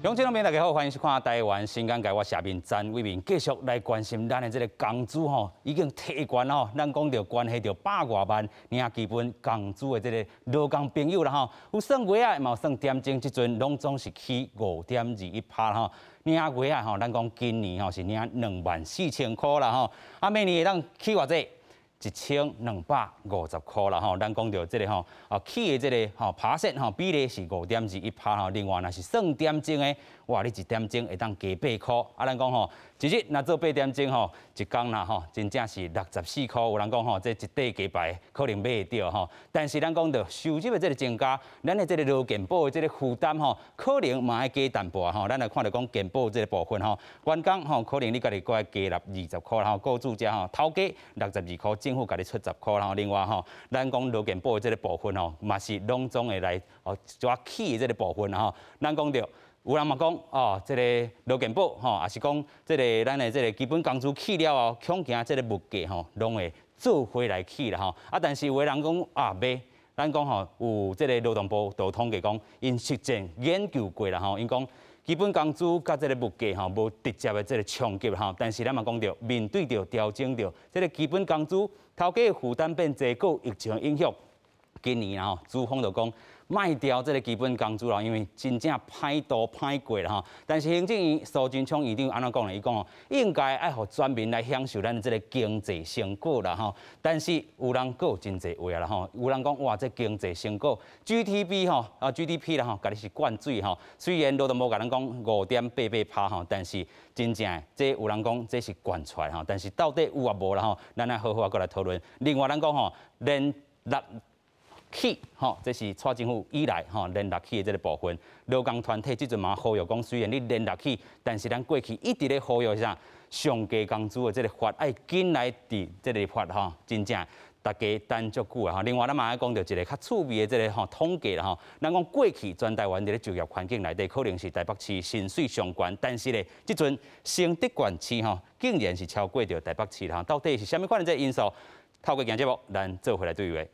乡親朋友大家好，歡迎收看《台灣新眼界》，我謝明詹偉明繼續來關心咱的這個工資吼，已經提懸吼，咱講著關係著百外萬領基本工資的這個勞工朋友啦吼，有算月仔，嘛有算點鐘，這陣攏總是起5.21趴吼。領月仔吼，咱講今年吼是領24,000箍啦吼，啊，明年會當起偌濟？1250箍啦吼，咱講著這個吼，啊起的這個吼趴數吼比例是5.21趴吼。另外若是算點鐘的，哇，你一點鐘會當加八箍，啊，咱講吼，一日若做八點鐘吼，一工啦吼，真正是64箍。有人講吼，這一塊雞排可能買會著吼，但是咱講著收入的這個增加，咱的這個勞健保的這個負擔吼，可能嘛愛加淡薄吼。咱來看著講健保這個部分吼，員工吼可能你家己閣愛加納20箍，吼，雇主遮吼頭家62箍，政府共你出10箍，吼。另外吼，咱講勞健保的這個部分吼，嘛是攏總會來哦，一寡起的這個部分吼，咱講著。有人嘛講哦，這個勞健保吼，也是講這個咱的這個基本工資起了後，恐驚這個物價吼，攏會做伙來起啦吼。啊，但是有的人講啊，袂，咱講吼，有這個勞動部就統計講，𪜶實證研究過啦吼，𪜶講基本工資佮這個物價吼，無直接的這個衝擊吼。但是咱嘛講著，面對著調整著這個基本工資，頭家負擔變濟，閣有疫情影響，今年吼，資方就講，莫調這個基本工資啦，因為真正歹度歹過啦吼。但是行政院蘇貞昌院長按怎講呢？伊講哦，應該愛予全民來享受咱這個經濟成果啦吼。但是有人閣有真濟話啦吼，有人講哇，這經濟成果 GDP 吼啊 GDP 啦吼，共你是灌水吼。雖然勞動部共咱講5.88趴吼，但是真正這有人講這是灌出來吼。但是到底有抑無啦吼？咱來好好啊，閣來討論。另外，咱講吼，連六起吼，這是蔡政府以來吼連六起的這個部分，勞工團體這陣嘛呼籲講，雖然你連六起，但是咱過去一直咧呼籲啥，上低工資的這個法愛緊來佇這個法吼，真正大家等足久啊吼。另外，咱嘛愛講著一個較趣味的這個吼統計啦吼，咱講過去全台灣佇咧就業環境內底，可能是台北市薪水上懸，但是咧，這陣新竹縣市吼，竟然是超過著台北市啦，到底是啥物款的這個因素？透過鏡節目，咱做伙來對話。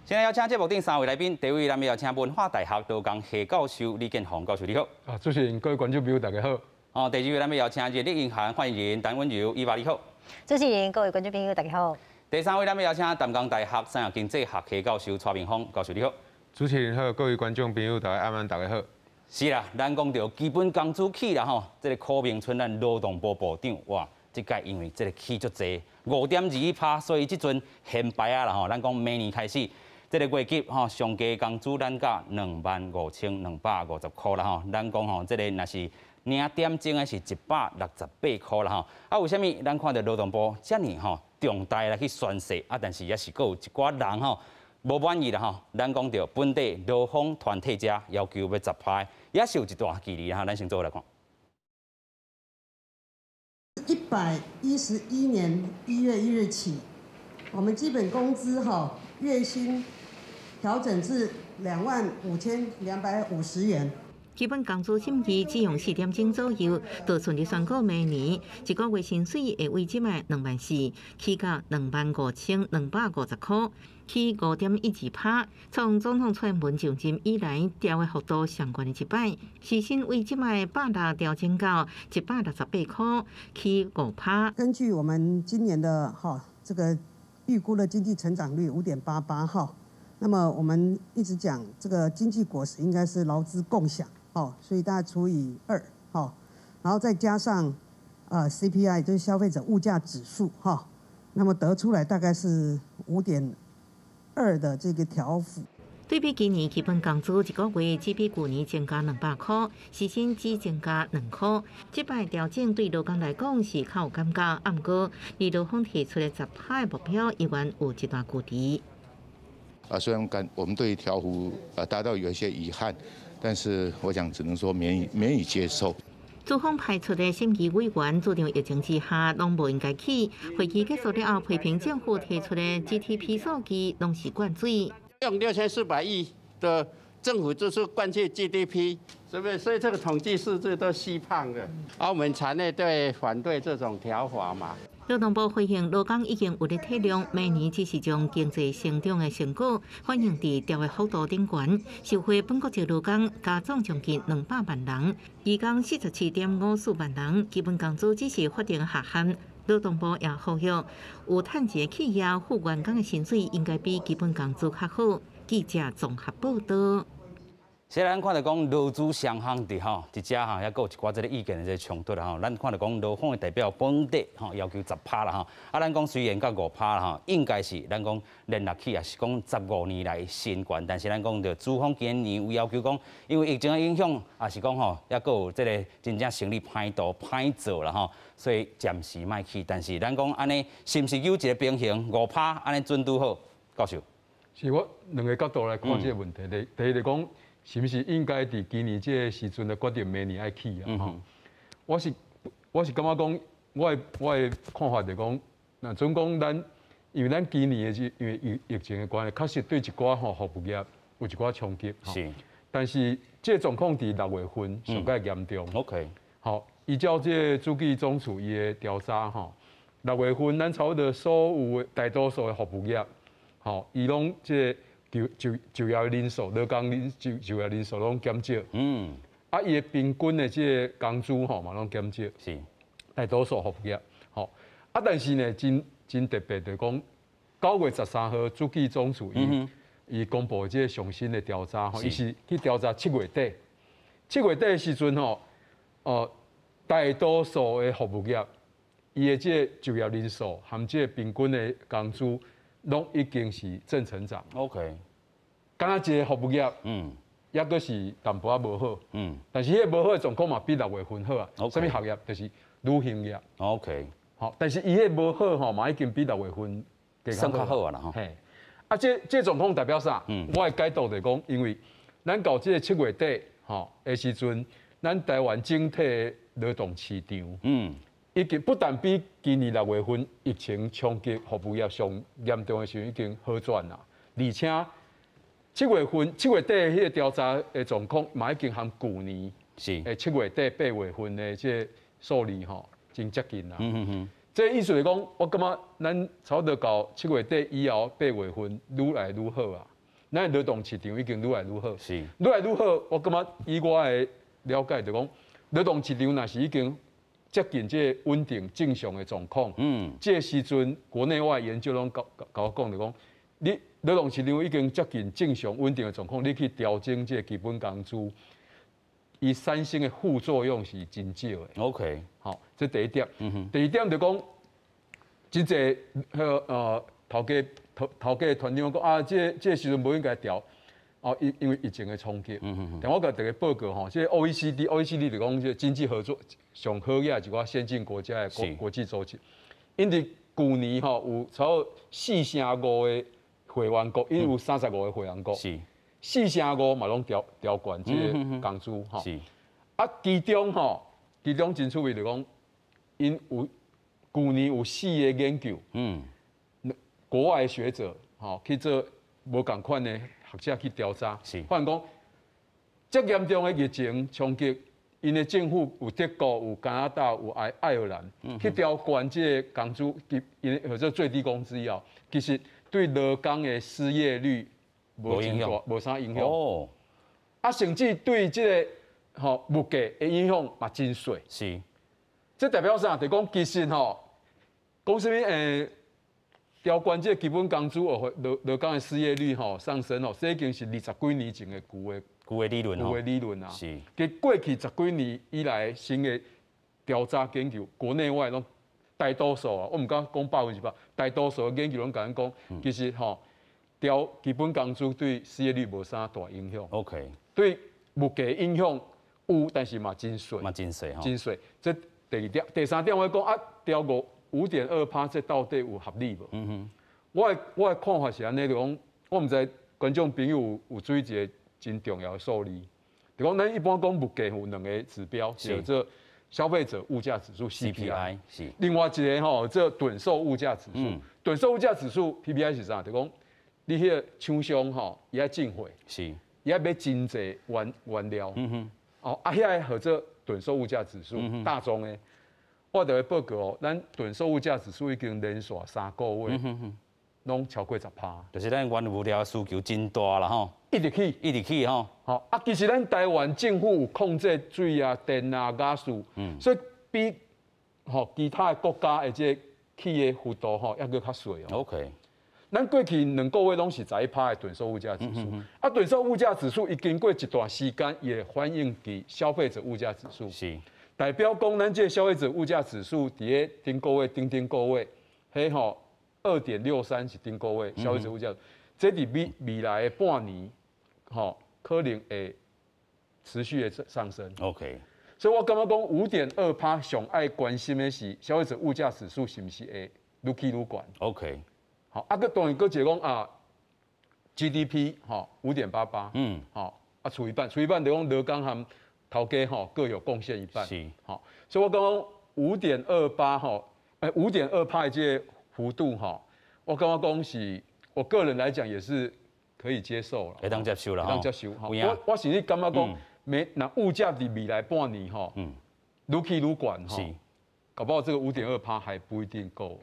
現在邀請節目頂三位來賓，第一位咱們邀請文化大學勞工系教授李建宏教授，你好。啊，主持人各位觀眾朋友大家好。哦，第二位咱們邀請人力銀行發言人陳溫柔，伊娃你好。主持人各位觀眾朋友大家好。第三位咱們邀請淡江大學產業經濟學系教授蔡明芳教授，你好。主持人好，各位觀眾朋友大家晚安，大家好。是啦，咱講著基本工資起啦吼，這個柯明春咱勞動部部長哇，這屆因為這個起足濟5.21趴，所以這陣掀牌仔啦吼，咱講明年開始。這個月給吼上低工資咱到25,250箍啦吼，咱講吼這個若是領點鐘的是168箍啦吼。啊，為啥物咱看著勞動部遮爾吼重大來去宣示啊？但是也是閣有一寡人吼無滿意啦吼。咱講著本地勞方團體遮要求欲10趴，也是有一段距離哈。咱先做伙來看。111年1月1日起，我們基本工資哈月薪調整至25,250元。基本工資審議只用4點鐘左右，就順利宣布明年一個月薪水會維這擺2萬4，起到25,250箍，起5.12趴。從總統蔡英文上任以來，調的幅度上懸的一擺，時薪為這擺160調整到168箍，起5趴。根據我們今年的哈這個預估的經濟成長率5.88哈。那麼我們一直講這個經濟果實應該是勞資共享，哦，所以大概除以二，哈，然後再加上，CPI 就是消費者物價指數，哈，那麼得出來大概是5.2的這個調幅。對比今年基本工資一個月只比舊年增加200箍，時薪只增加2箍。這擺調整對勞工來講是較有感覺，啊，毋過離勞方提出的10趴目標，依然有一段距離。啊，雖然感我們對調幅啊達到有一些遺憾，但是我想只能說勉以接受。資方派出的審議委員主張疫情之下攏無應該起。會議結束了後，批評政府提出的 GDP 數據攏是灌水。用6400億的政府支出灌進 GDP，是不是？所以這個統計數字都虛胖的。而我們產業對反對這種調法嘛。勞動部回應，勞工已經有咧體諒，明年只是將經濟成長的成果反映佇調的幅度頂懸，受惠本國籍勞工加總將近200萬人，移工47.54萬人，基本工資只是法定下限。勞動部也呼籲，有趁錢的企業付員工的薪水應該比基本工資較好。記者綜合報道。雖然看著講勞資雙方佇吼，佇遮吼，猶閣有一寡這个意見的這个衝突啦吼。咱看著講勞方的代表本底吼要求10趴啦吼，啊，咱講雖然到5趴啦吼，應該是咱講連續起也是講15年來新懸，但是咱講著資方今年有要求講，因為疫情的影響，也是講吼，猶閣有這个真正生理歹度歹做啦吼，所以暫時莫起。但是咱講按呢，是毋是有一個平衡5趴按呢準拄好？教授，是我兩个角度來看這个問題。第一就講，是毋是應該佇今年這个時陣來決定明年愛起啊？吼，我是感覺講，我的看法就講，若準講咱，因為咱今年的這因為疫情的關係，確實對一寡吼服務業有一寡衝擊。但是這個狀況佇6月份上蓋嚴重。 好，依照這个主計總處伊的調查吼，六月份咱差不多所有的大多數的服務業，吼，伊攏這個就業人數、勞工人就業人數攏減少。啊，伊的平均的這个工資吼嘛攏減少。大多數服務業，吼。啊，但是呢，真真特別就講，9月13號主計總處伊公布這个上新的調查吼，伊是去調查七月底，七月底的時陣吼，哦，大多數的服務業，伊的這個就業人數含這個平均的工資，攏已經是正成長。 敢若一个服務業，猶閣是淡薄仔無好。但是彼个無好的狀況嘛，比六月份好啊。啥物行業？就是旅行業。 好，但是伊彼个無好吼，嘛已經比六月份算較好啊啦吼。嘿，啊，這狀況代表啥？我的解讀就是講，因為咱到這个七月底吼的時陣，咱台灣整體的勞動市場，已經不但比今年六月份疫情衝擊服務業上嚴重的時陣已經好轉啦，而且7月份7月底彼个調查的狀況嘛已經含舊年的7月底8月份的這个數字吼，真接近啦。這意思是講，我感覺咱差不多到七月底以後八月份愈來愈好啊。咱的勞動市場已經愈來愈好。愈來愈好，我感覺以我的了解就講，勞動市場若是已經接近這个穩定正常的狀況，這个時陣國內外研究攏共我講就講，你勞動市場已經接近正常穩定的狀況，你去調整這个基本工資，伊產生的副作用是真少的。 好，這第一點。第二點就講，真濟彼个頭家團長講啊，這個時陣無應該調，哦，因為疫情的衝擊。但我共大家報告吼，這個 OECD，OECD 就講這個經濟合作上好額一寡先進國家的國際組織，𪜶佇舊年吼有差不多4成5個會員國，𪜶有35個會員國，4成5嘛攏調懸這个工資吼。啊，其中真趣味就講，𪜶有舊年有四个研究，國外的學者吼去做無仝款的學者去調查，發現講，這嚴重的疫情衝擊，𪜶的政府有德國、有加拿大、有愛爾蘭，去調懸這个工資，𪜶或者最低工資以後，其實對勞工的失業率無影響，無啥影響。啊，甚至對這个吼物價的影響嘛真細。這代表啥？就講其實吼，講啥物調懸這個基本工資，會勞工的失業率吼上升吼，這已經是20幾年前的舊的舊的理論舊的理論啊。其過去十幾年以來新的調查研究，國內外攏大多數啊，我毋敢講100%，大多數的研究攏共咱講，其實吼調基本工資對失業率無啥大影響。 對物價影響有，但是嘛真細。嘛真細吼。真細。這第二點，第三點我講啊，調5.2趴，這到底有合理無？我的看法是按呢，就講我毋知觀眾朋友有注意一个真重要的數字，就講咱一般講物價有兩个指標，叫做消費者物價指數 CPI，另外一个吼這躉售物價指數，躉售物價指數 PPI 是啥？就講你彼个廠商吼，伊愛進貨，伊愛買真濟原料，哦，啊，遐个號做躉售物價指數，大宗的。我著會報告哦，咱躉售物價指數已經連續3個月，攏超過10%，就是咱原物料需求真大啦吼，一直起，一直起吼。好啊，其實咱台灣政府有控制水啊、電啊、瓦斯，所以比吼其他的國家的這個起的幅度吼，猶閣較細哦。 咱過去2個月攏是11%的躉售物價指數，啊，躉售物價指數伊經過一段時間，會反映佇消費者物價指數，代表講咱這個消費者物價指數佇咧頂個月、頂頂個月，彼吼2.63是頂個月消費者物價，這佇未來的半年，吼可能會持續的上升。 所以我感覺講5.2%上愛關心的是消費者物價指數是毋是會愈起愈懸。 好，啊，閣當然閣一個講啊，GDP 吼5.88，好啊，除一半，除一半就講勞工和頭家吼各有貢獻一半，好，所以我講5.28吼，5.2%的這個幅度吼，我感覺講是，我個人來講也是可以接受啦，會當接受啦，會當接受。我甚至感覺講，沒那物價佇未來半年吼，愈起愈懸吼，搞不好這個5.2%還不一定夠。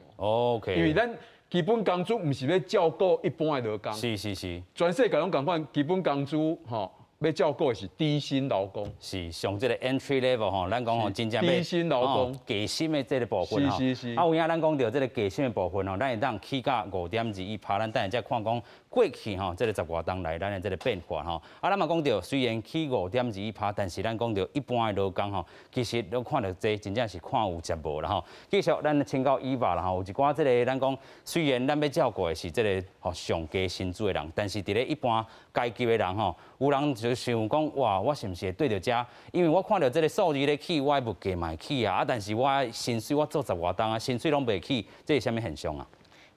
因為咱基本工資毋是欲照顧一般的勞工，全世界攏仝款，基本工資吼欲照顧的是低薪勞工，是上這個 entry level 吼，咱講吼真正低薪勞工，低薪的這個部分吼。啊，有影咱講著這個低薪的部分吼，咱會當起到5.21%，咱等下再看講過去吼，這個十外冬來咱的這個變化吼。啊，咱嘛講著雖然起5.21%，但是咱講著一般的勞工吼，其實攏看著這真正是看有食無啦吼。繼續咱請教伊娃啦吼，有一寡這個咱講雖然咱欲照顧的是這個吼上低薪資的人，但是佇咧一般階級的人吼，有人就想講哇，我是毋是會對著這？因為我看著這個數字咧起，我的物價嘛會起啊，啊，但是我的薪水我做十外冬啊，薪水攏袂起，這是啥物現象啊？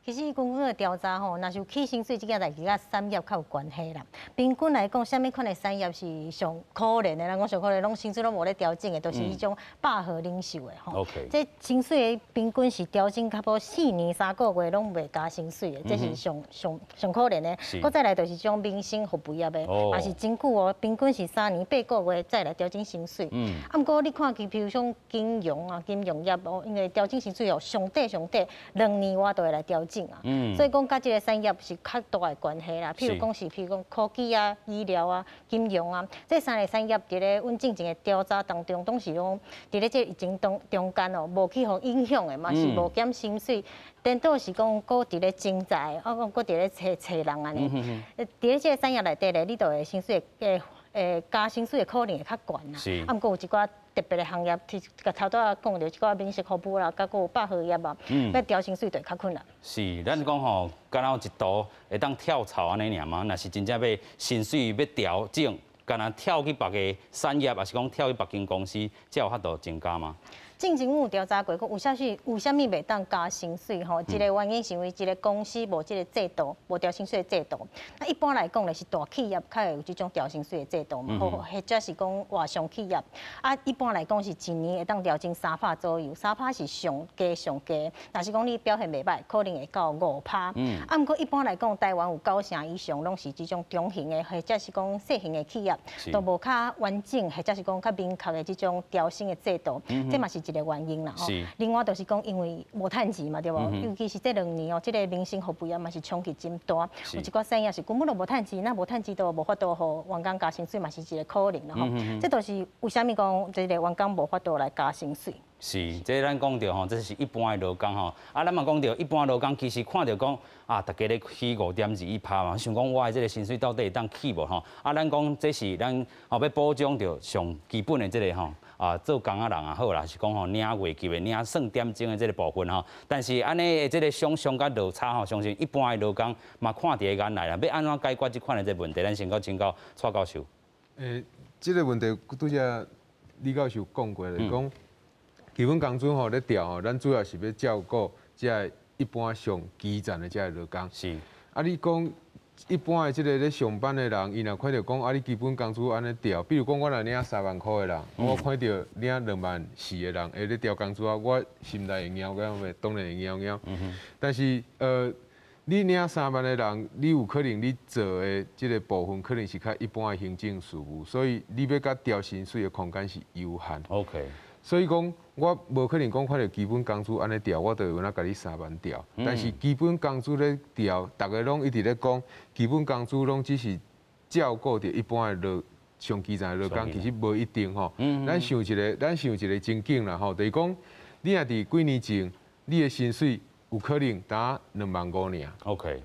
其實根據個調查吼，若是有起薪水這件代誌，佮產業較有關係啦。平均來講，啥物款的產業是上可憐的？咱講上可憐，攏薪水攏無咧調整的，都是彼種百貨零售的吼。這薪水的平均是調整差不多4年3個月攏袂加薪水的，這是上上上可憐的。閣再來就是這種民生服務業的，也是真久哦，平均是3年8個月再來調整薪水。啊，毋過你看佢，比如講金融啊、金融業哦，因為調整薪水哦，上短上短2年外就會來調整。所以講，佮這個產業是較大的關係啦。譬如講是，譬如講科技啊、醫療啊、金融啊，這三个產業佇咧阮進前的調查當中，攏是講佇咧這疫情當中間哦，無去予影響的嘛，是無減薪水，顛倒是講閣佇咧徵才，啊，閣佇咧揣揣人按呢。佇咧這個產業內底咧，你就會薪水會會加薪水的可能會較懸啦。啊，毋過有一寡特別的行業，佮頭拄仔講著一寡民生服務啦，佮閣有百貨業啊，欲調薪水就會較困難。是，咱講吼，敢若有一途會當跳槽按呢爾嗎？若是真正欲薪水欲調整，敢若跳去別个產業，抑是講跳去別間公司，才有法度增加嗎？進前阮有調查過，講有啥是為啥物袂當加薪水吼？一個原因是因為一個公司無這個制度，無調薪水的制度。那一般來講咧，是大企業較會有這種調薪水的制度嘛，或者是講外商企業。啊，一般來講是一年會當調整3%左右，三趴是上低上低。若是講你表現袂䆀，可能會到5%。啊，毋過一般來講，台灣有九成以上攏是這種中型的，或者是講細型的企業，都無較完整，或者是講較明確的這種調薪的制度。這嘛是一個原因啦吼。另外就是講，因為無趁錢嘛，對無？尤其是這兩年哦，這個民生服務業嘛是衝擊真大，有一寡產業是根本就無趁錢，那無趁錢就無法度予員工加薪水嘛，是一個可能啦吼。這都是為啥物講這個員工無法度來加薪水。是，這咱講著吼，這是一般的勞工吼。啊，咱嘛講著一般勞工，其實看著講啊，大家咧起5.21%嘛，想講我的這個薪水到底會當起無吼？啊，咱講這是咱吼欲保障著上基本的這個吼。啊，做工仔人也好啦，是講吼領月給的、領算點鐘的這個部分吼。但是按呢的這個想像佮落差吼，相信一般的勞工嘛看佇咧眼內啦。欲按怎解決這款的這個問題？咱先閣請教蔡教授。這個問題拄才李教授講過咧，講基本工資吼咧調吼，咱主要是欲照顧這一般上基層的這個勞工。啊，你講一般的這個咧上班的人，伊若看著講啊，你基本工資按呢調，比如講我若領3萬箍的人，我看著領2萬4的人會咧調工資啊，我心內會撓撓袂？當然會撓撓。但是你領三萬的人，你有可能你做的這個部分可能是較一般的行政事務，所以你欲共調薪水的空間是有限。所以講，我無可能講看著基本工資按呢調，我就會若共你3萬調。但是基本工資咧調，逐家攏一直咧講，基本工資攏只是照顧著一般的勞上基層的勞工，其實無一定吼。咱想一個情景啦吼，就是講，你若佇幾年前，你的薪水有可能達2萬5爾。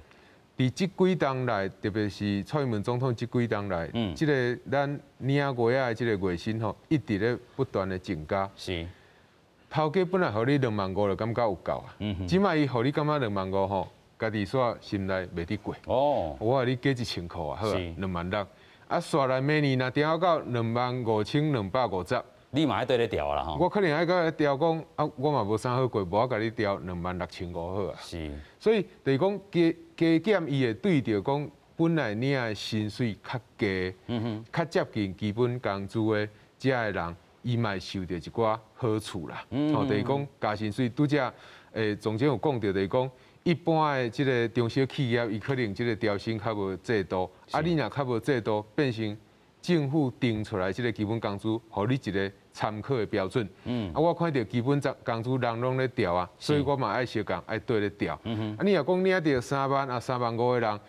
佇這幾冬來，特別是蔡英文總統這幾冬來，這个咱領月仔的這个月薪吼，一直咧不斷的增加。頭家本來予你2萬5就感覺有夠啊，這擺伊予你感覺2萬5吼，家己煞心內袂得過。我予你加1000箍啊，好啊，2萬6。啊，煞來明年若調到25,250。你嘛愛對咧調啦吼。我可能愛佮調講，啊，我嘛無啥好過，無我共你調26,500好啊。所以就是講加加減，伊會對著講本來領的薪水較低，較接近基本工資的遮的人，伊嘛會受著一寡好處啦。吼，就是講加薪水，拄才總監有講著，就是講一般的這个中小企業，伊可能這个調薪較無制度，啊，你若較無制度，變成政府定出來這个基本工資，予你一个參考的標準。啊，我看著基本工資人攏咧調啊，所以我嘛愛相共愛綴咧調。啊，你若講領著3萬啊3萬5的人，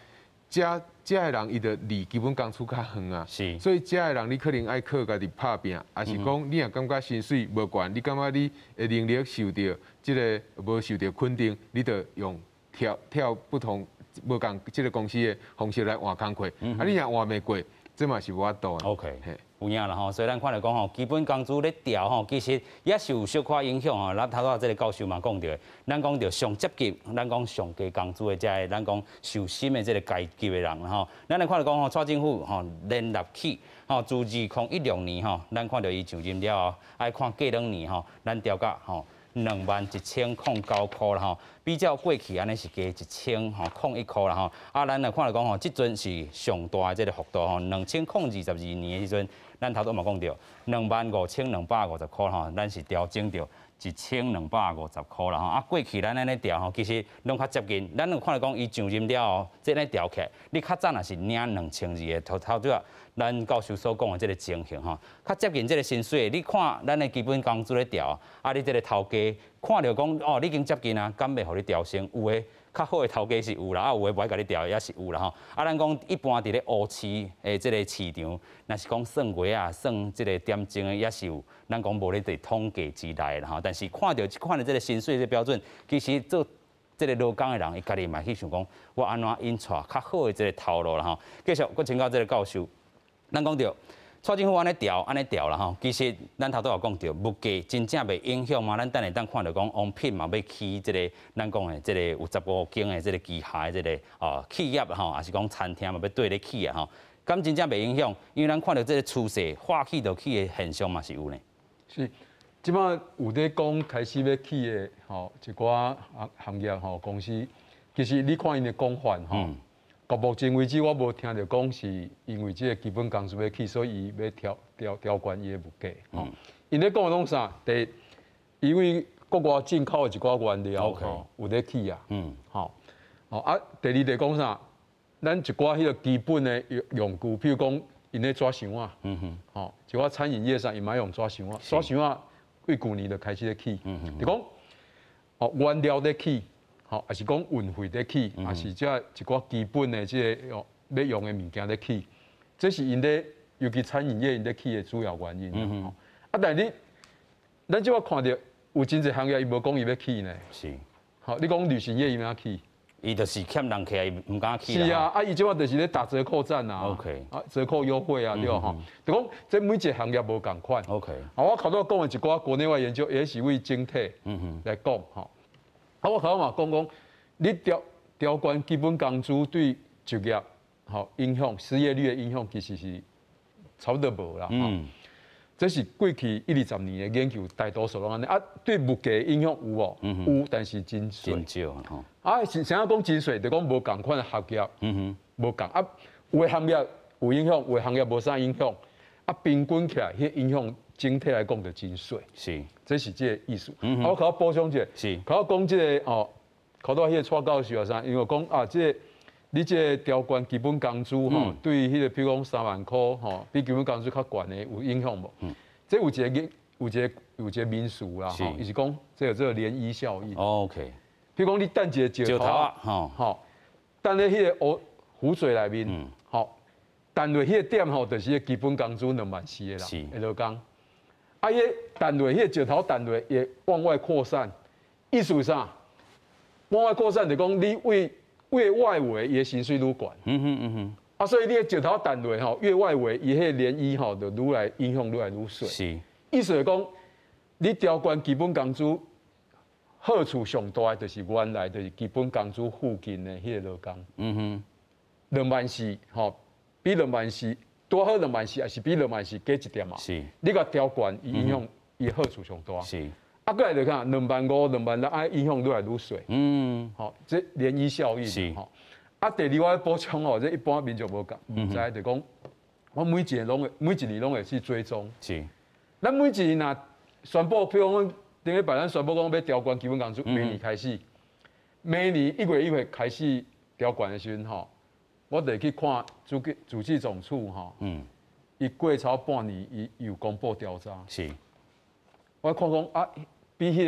遮遮的人伊就離基本工資較遠啊。所以遮的人你可能愛靠家己拍拚，抑是講你若感覺薪水無懸，你感覺你的能力受著這个無受著肯定，你就用跳跳不同無仝這个公司的方式來換工課。啊，你若換袂過，這嘛是無法度的。 OK，有影啦吼，所以咱看著講吼，基本工資咧調吼，其實也是有小可影響吼。咱頭拄仔這个教授嘛講著的，咱講著上接近，咱講上低工資的這个，咱講受薪的這个階級的人吼，咱來看著講吼，蔡政府吼連立起吼，自2016年吼，咱看著伊上任了後，愛看過兩年吼，咱調甲吼21,009箍啦吼，比較過去按呢是加1001箍啦吼。啊，咱來看著講吼，這陣是上大的這个幅度吼，2022年的時陣，咱頭拄嘛講著，25,250箍吼，咱是調整著1250箍啦吼。啊，過去咱按呢調吼，其實攏較接近。咱有看著講，伊上任了後，這呢調起來，你較早若是領2200的，頭頭拄仔咱教授所講的這个情形吼，較接近這个薪水，你看咱的基本工資咧調，啊，你這个頭家看著講哦，你已經接近啊，敢袂予你調升？有的較好的頭家是有啦，啊，有的無愛共你調也是有啦吼。啊，咱講一般佇咧烏市的這个市場，若是講算月仔，算這个點鐘的，也是有，咱講無咧佇統計之內啦吼。但是看著這款的這个薪水的標準，其實做這个勞工的人，伊家己嘛去想講，我按怎引帶較好的這个頭路啦吼。繼續，閣請教這个教授，咱講著蔡政府按呢調，按呢調啦吼。其實咱頭拄有講著，物價真正袂影響嗎？咱等下當看著講，王品嘛欲起這个，咱講的這个有15間的這个旗下的這个哦企業吼，抑是講餐廳嘛欲綴咧起啊吼。敢真正袂影響？因為咱看著這个趨勢，話起就起的現象嘛是有呢。是，這擺有咧講開始欲起的吼，一寡行行業吼公司，其實你看𪜶的講法吼。到目前為止，我無聽著講是因為這个基本工資欲起，所以伊欲調調調懸伊的物價。吼，𪜶咧講的攏啥？第一，因為國外進口的一寡原料吼有咧起啊。吼，吼啊，第二就講啥？咱一寡彼个基本的用用具，譬如講𪜶咧紙箱仔，吼，一寡餐飲業啥，伊嘛用紙箱仔，紙箱仔對舊年就開始咧起。就講，哦，原料咧起。吼，抑是講運費咧起，抑是這一寡基本的這个用欲用的物件咧起，這是𪜶咧，尤其餐飲業𪜶咧起的主要原因。啊，但是你，咱這擺看著有真濟行業伊無講伊欲起呢。吼，你講旅行業伊欲起？伊就是欠人客，伊毋敢起。是啊，啊，伊這擺就是咧打折扣戰啊。 啊，折扣優惠啊，對吼。就講這每一个行業無仝款。 啊，我頭拄講的一寡國內外研究，也是為整體來講吼。啊，我頭拄嘛講講，你調調懸基本工資對就業吼影響，失業率的影響其實是差不多無啦。這是過去一二十年的研究，大多數攏按呢。啊，對物價影響有無？有，但是真細。真少吼。啊，是啥講真細？就講無仝款的行業，無仝啊，有的行業有影響，有的行業無啥影響。啊，平均起來，彼影響整體來講就真細。這是這个意思。啊，我閣較補充一下。閣較講這个哦，頭拄彼个蔡教授啊啥，因為講啊，這个你這个調懸基本工資吼，對彼个譬如講3萬箍吼，比基本工資較懸的有影響無？這有一个有一个有一个名词啦，吼，伊是讲這個漣漪效應。 OK。比如講你擲一個石頭仔，吼，擲咧彼個湖湖水內面，吼，擲落彼個點吼，就是基本工資2萬4的人，的勞工。啊，彼擲落彼個石頭擲落會往外擴散，意思是啥？往外擴散就講你越越外圍，伊的薪水愈懸。啊，所以你的石頭擲落吼，越外圍，伊彼個漣漪吼，就愈來影響愈來愈細。意思是講，你調懸基本工資好處上大的，就是原來就是基本工資附近的彼個勞工。2萬4吼，比兩萬四拄好兩萬四，抑是比兩萬四加一點嘛？你共調懸，伊影響伊好處上大。啊，過來就看2萬5、2萬6，啊，影響愈來愈細。吼，這漣漪效應。吼。啊，第二我補充吼，這一般民眾無講，毋知就講，我每一個攏會，每一年攏會去追蹤。咱每一年若宣布，比如講頂禮拜咱宣布講欲調懸基本工資，明年開始，每年1月1號開始調懸的時陣吼，我就會去看主計主計總處吼，伊過超半年伊有公布調查。我看講啊，比彼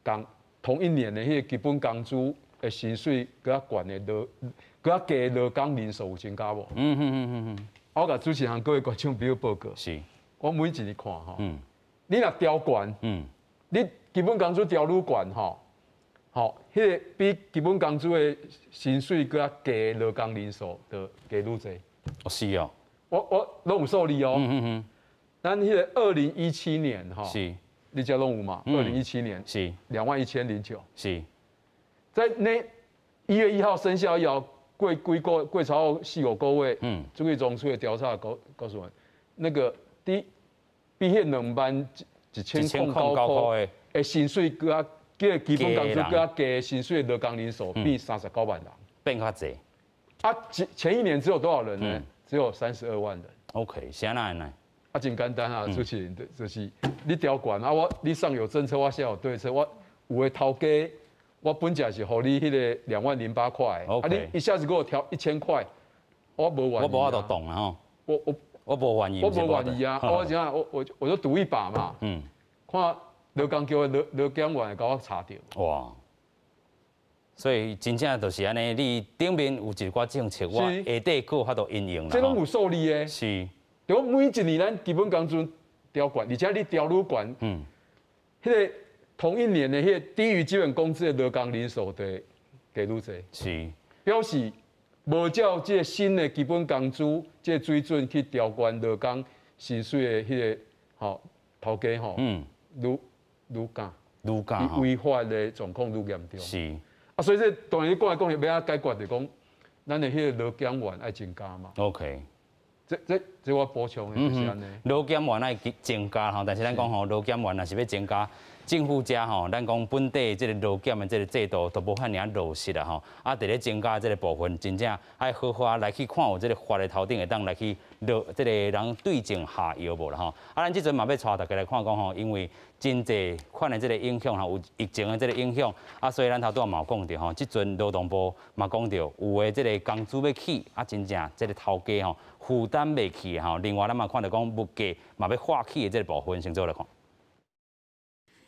個仝同一年的彼個基本工資的薪水閣較懸的勞，閣較低的勞工人數有增加無？我共主持人各位觀眾朋友報告。我每一年看吼，你若調懸，你基本工資調愈懸吼，吼，彼個比基本工資的薪水閣較低的勞工人數就加愈濟。哦，是哦。我攏有數字哦。咱彼個2017年吼，你遮攏有嘛？2017年21,009。在那1月1號生效以後，過幾個過超過四五個月，主計總處的調查告訴我，那個低比彼21,009塊的薪水閣較，這個基本工資閣較低薪水的勞工人數變39萬人，變較濟。啊，前一年只有多少人呢？只有32萬人。 OK，是按怎呢？啊，真簡單啊，主持人，就是你調懸啊，我你上有政策，我下有對策，我有的頭家，我本來是予你彼個20,008塊，啊，你一下子給我調1000塊，我無願意。我無法度動啊吼。我我無願意。我無願意啊！我怎啊？我就賭一把嘛。看勞工局的勞檢員會共我查著。哇！所以真正就是按呢，你頂面有一寡政策，我下底閣有法度應用啦。這攏有數字的。對，我每一年咱基本工資調懸，而且你調愈懸，彼個同一年的彼個低於基本工資的勞工人數就會加愈濟。表示無照這個新的基本工資這個水準去調懸勞工薪水的彼個吼頭家吼，愈愈敢，愈敢，違法的狀況愈嚴重。啊，所以這當然你講來講去，欲按怎解決就講，咱的彼個勞檢員愛增加嘛。 這我補充的就是按呢。勞檢員愛增加吼，但是咱講吼，勞檢員若是欲增加，政府遮吼，咱講本地這個勞檢的這個制度都無遐爾落實啦吼。啊，佇咧增加這個部分，真正愛好好來去看有這個法的頭頂會當來去落這個人對症下藥無啦吼。啊，咱這陣嘛欲帶大家來看講吼，因為真濟款的這個影響吼，有疫情的這個影響，啊，所以咱頭拄仔嘛有講著吼，這陣勞動部嘛講著，有的這個工資欲起，啊，真正這個頭家吼負擔袂起吼。另外，咱嘛看著講物價嘛欲化起的這個部分，先做來看。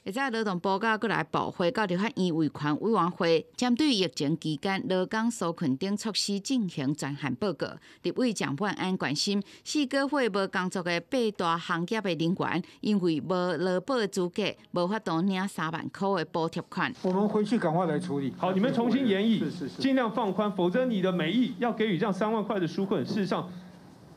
會使勞動部佮閣來部會到立法院維權委員會，針對疫情期間勞工紓困等措施進行專項報告。立委蔣萬安關心四個月無工作的八大行業的人員，因為無勞保資格，無法度領3萬塊的補貼款。我們回去趕快來處理。好，你們重新研議，盡量放寬，否則你的美意要給予這樣3萬塊的紓困，事實上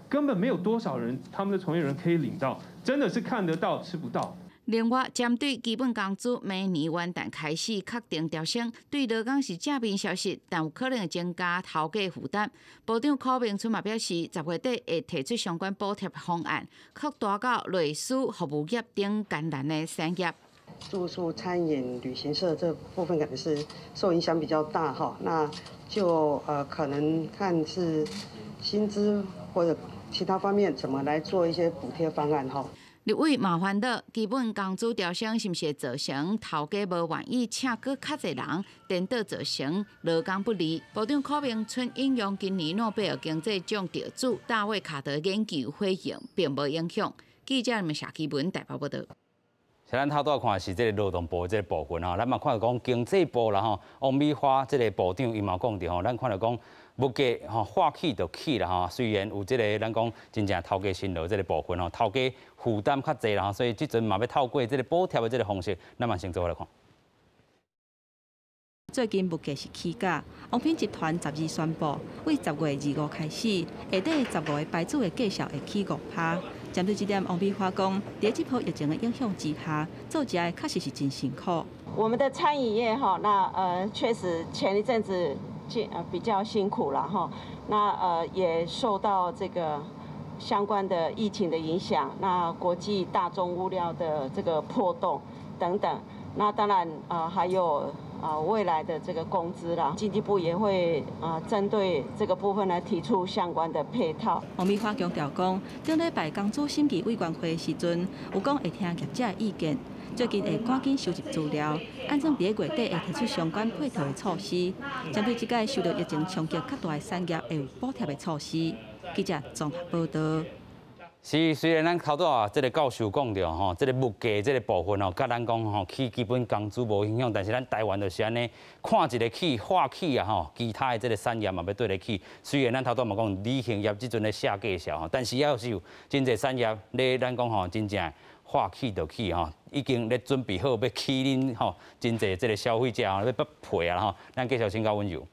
根本沒有多少人，他們的從業人可以領到，真的是看得到吃不到。另外，針對基本工資明年元旦開始確定調升，對勞工是正面消息，但有可能增加頭家負擔。部長柯銘春嘛表示，10月底會提出相關補貼方案，擴大到類似服務業等艱難的產業。住宿、餐飲、旅行社這部分可能是受影響比較大哈，那就可能看是薪資或者其他方面怎麼來做一些補貼方案哈。立委嘛煩惱，基本工資調升是毋是會造成頭家無願意請閣較濟人，顛倒造成勞工不利。部長柯銘春引用今年諾貝爾經濟獎得主大衛卡德研究回應，並無影響。記者們謝基文台北報道。咱頭拄看是這个勞動部這个部分吼，咱嘛看著講經濟部啦吼，王美花這个部長伊嘛講著吼，咱看著講物價吼話起就起啦吼，雖然有這个咱講真正頭家辛勞這个部分吼，頭家負擔較濟啦吼，所以這陣嘛欲透過這个補貼的這个方式，咱嘛先做伙來看。最近物價是起價，王品集團12宣布，對10月25開始，下底15個牌子的價數會起5%。針對這點，王美花講，佇這波疫情的影響之下，做食的確實是真辛苦。我們的餐飲業哈，那確實前一陣子比較辛苦了哈，那也受到這個相關的疫情的影響，那國際大宗物料的這個波動等等，那當然還有未來的這個工資啦，經濟部也會針對這個部分來提出相關的配套。王美花強調講，頂禮拜工資審議委員會的時陣，有講會聽業者的意見，最近會趕緊收集資料，按怎佇月底會提出相關配套的措施，針對這屆受到疫情衝擊較大的產業，會有補貼的措施。記者綜合報道。是，雖然咱頭拄仔這个教授講著吼，這个物價這个部分吼，佮咱講吼起基本工資無影響，但是咱台灣就是按呢，看一个起話起啊吼，其他的這个產業嘛欲綴咧起。雖然咱頭拄嘛講旅行業這陣咧下價數吼，但是猶是有真濟產業咧，咱講吼真正話起就起吼，已經咧準備好欲起恁吼，真濟這个消費者吼欲賠啊吼，咱繼續請教溫柔。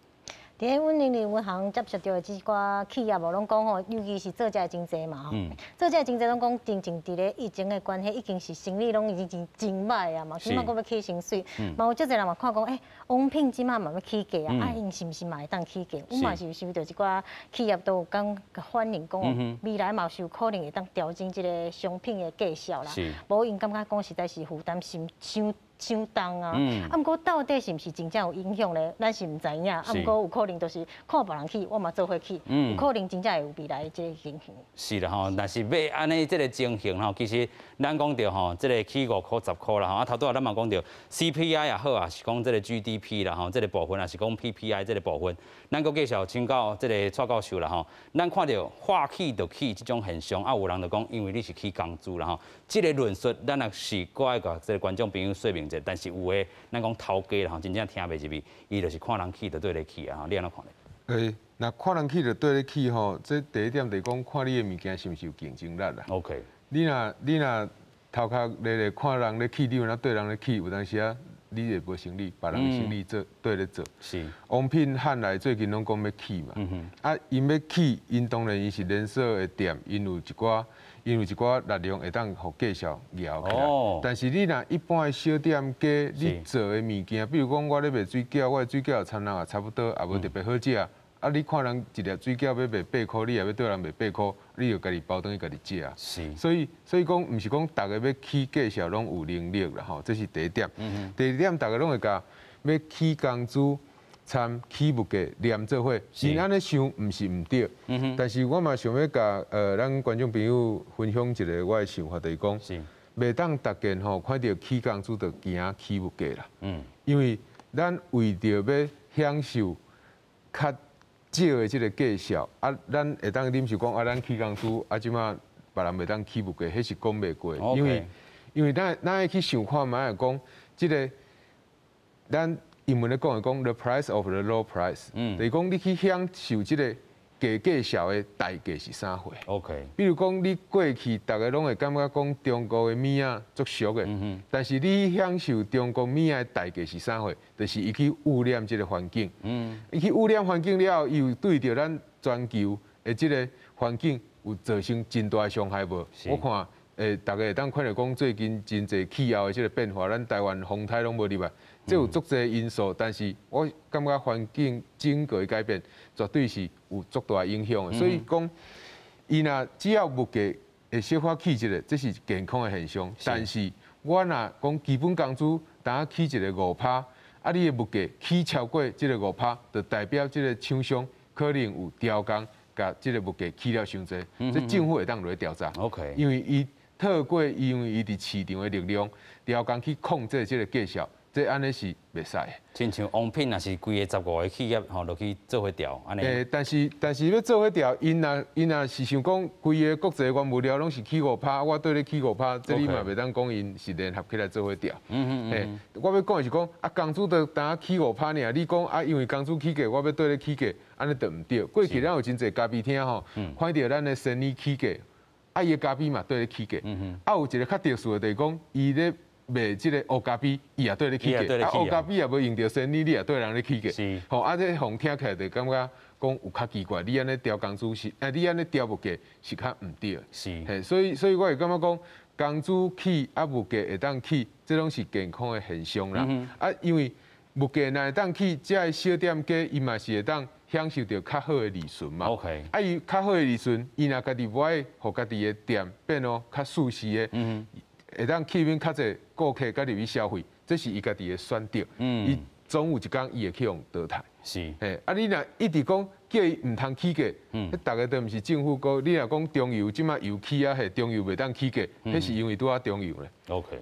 佇咧阮人力銀行接觸著的這寡企業，無攏講吼，尤其是做食的真濟嘛吼，做食的真濟攏講，真正佇咧疫情的關係，已經是生意攏已經真真䆀啊嘛，這馬閣欲起薪水，嘛有足濟人嘛看講，欸，王品這馬嘛欲起價啊，啊𪜶是毋是嘛會當起價？阮嘛是有收著一寡企業都有講反映講，未來嘛是有可能會當調整這个商品的價數啦，無𪜶感覺講實在是負擔傷傷傷重啊！啊，毋過到底是毋是真正有影響咧？咱是毋知影。啊，毋過有可能就是看別人起，我嘛做伙起，有可能真正會有未來的這个情形。是啦吼，若是欲按呢這个情形吼，其實咱講著吼，這个起5箍10箍啦吼。啊，頭拄仔咱嘛講著 CPI 也好啊，是講這个 GDP 啦吼，這个部分，也是講 PPI 這个部分，咱閣繼續請教這个蔡教授啦吼。咱看著話起就起這種現象，啊，有人就講，因為你是起工資啦吼，這个論述咱若是閣愛共這个觀眾朋友說明者，但是有的咱講頭家啦吼，真正聽袂入去，伊就是看人起就綴咧起啊吼，你按怎看咧？欸，若看人起就綴咧起吼，這第一點就是講看你的物件是毋是有競爭力啦。 你若頭殼咧咧看人咧起，你有哪綴人咧起，有當時啊，你會無生意，別人的生意做綴咧做。王品漢來最近攏講欲起嘛。啊，𪜶欲起，𪜶當然伊是連鎖的店，𪜶有一寡力量會當予價數搖起來。但是你若一般的小店家，你做的物件，比如講我咧賣水餃，我的水餃摻人也差不多，也無特別好食。啊！你看人一粒水餃欲賣8箍，你也欲綴人賣8箍，你就家己包轉去家己食。所以講，毋是講逐个欲起價數攏有能力啦吼，這是第一點。第二點，逐个攏會共欲起工資參起物價連做伙，𪜶按呢想毋是毋對。但是我嘛想欲共咱觀眾朋友分享一个我的想法，就是講，袂當逐件吼看著起工資就驚起物價啦。因為咱為著欲享受較少的這个價數，啊，咱會當忍受講啊，咱起工資，啊，這馬別人袂當起物價，彼是講袂過。因為咱愛去想看覓，講這个咱英文咧講會講 the price of the low price，就是講你去享受這个低價數的代價是啥貨比如講，你過去逐个攏會感覺講中國的物仔足俗的，但是你享受中國物仔的代價是啥貨？就是伊去污染這个環境。伊去污染環境了後，伊有對著咱全球的這个環境有造成真大的傷害無？我看，逐个會當看著講最近真濟氣候的這个變化，咱台灣風颱攏無入來，這有足濟因素，但是我感覺環境整個的改變，絕對是有足大影響的。所以講，伊若只要物價會小可起一下，這是健康的現象。但是我若講基本工資，當起一个5%，啊，你的物價起超過這个5%，就代表這个廠商可能有調工，共這个物價起了傷濟，這政府會當落去調查。 因為伊透過因為伊佇市場的力量，調工去控制這个價數，這按呢是袂使。親像王品若是規个15个企業吼落去做伙調，按呢。但是欲做伙調，𪜶若是想講規个國際原物料攏是起5趴，我綴咧起五趴，這你嘛袂當講𪜶是聯合起來做伙調。我欲講的是講，啊，工資就焦起五趴爾，你講啊，因為工資起價，我欲綴咧起價，按呢就毋對。過去咱有真濟咖啡廳吼，看著咱的生意起價，啊，伊的咖啡嘛綴咧起價。啊，有一个較特殊的，就是講伊咧賣這个烏咖啡，伊也綴咧起價，啊，烏咖啡也無用著仙女，你也綴人咧起價。吼，啊，這予聽起來就感覺講有較奇怪，你按呢調工資是，啊，你按呢調物價是較毋對。嘿，所以我會感覺講，工資起啊，物價會當起，這攏是健康的現象啦。啊，因為物價若會當起，這个小店家伊嘛是會當享受著較好的利潤嘛。 啊，伊較好的利潤，伊若家己無愛予家己的店變囉較舒適的，會當吸引較濟顧客佮入去消費，這是伊家己的選擇。伊總有一工伊會去予淘汰。嘿，啊，你若一直講叫伊毋通起價，彼逐个都毋是政府講。你若講中油這擺油起啊，彼中油袂當起價，彼是因為拄仔中油咧。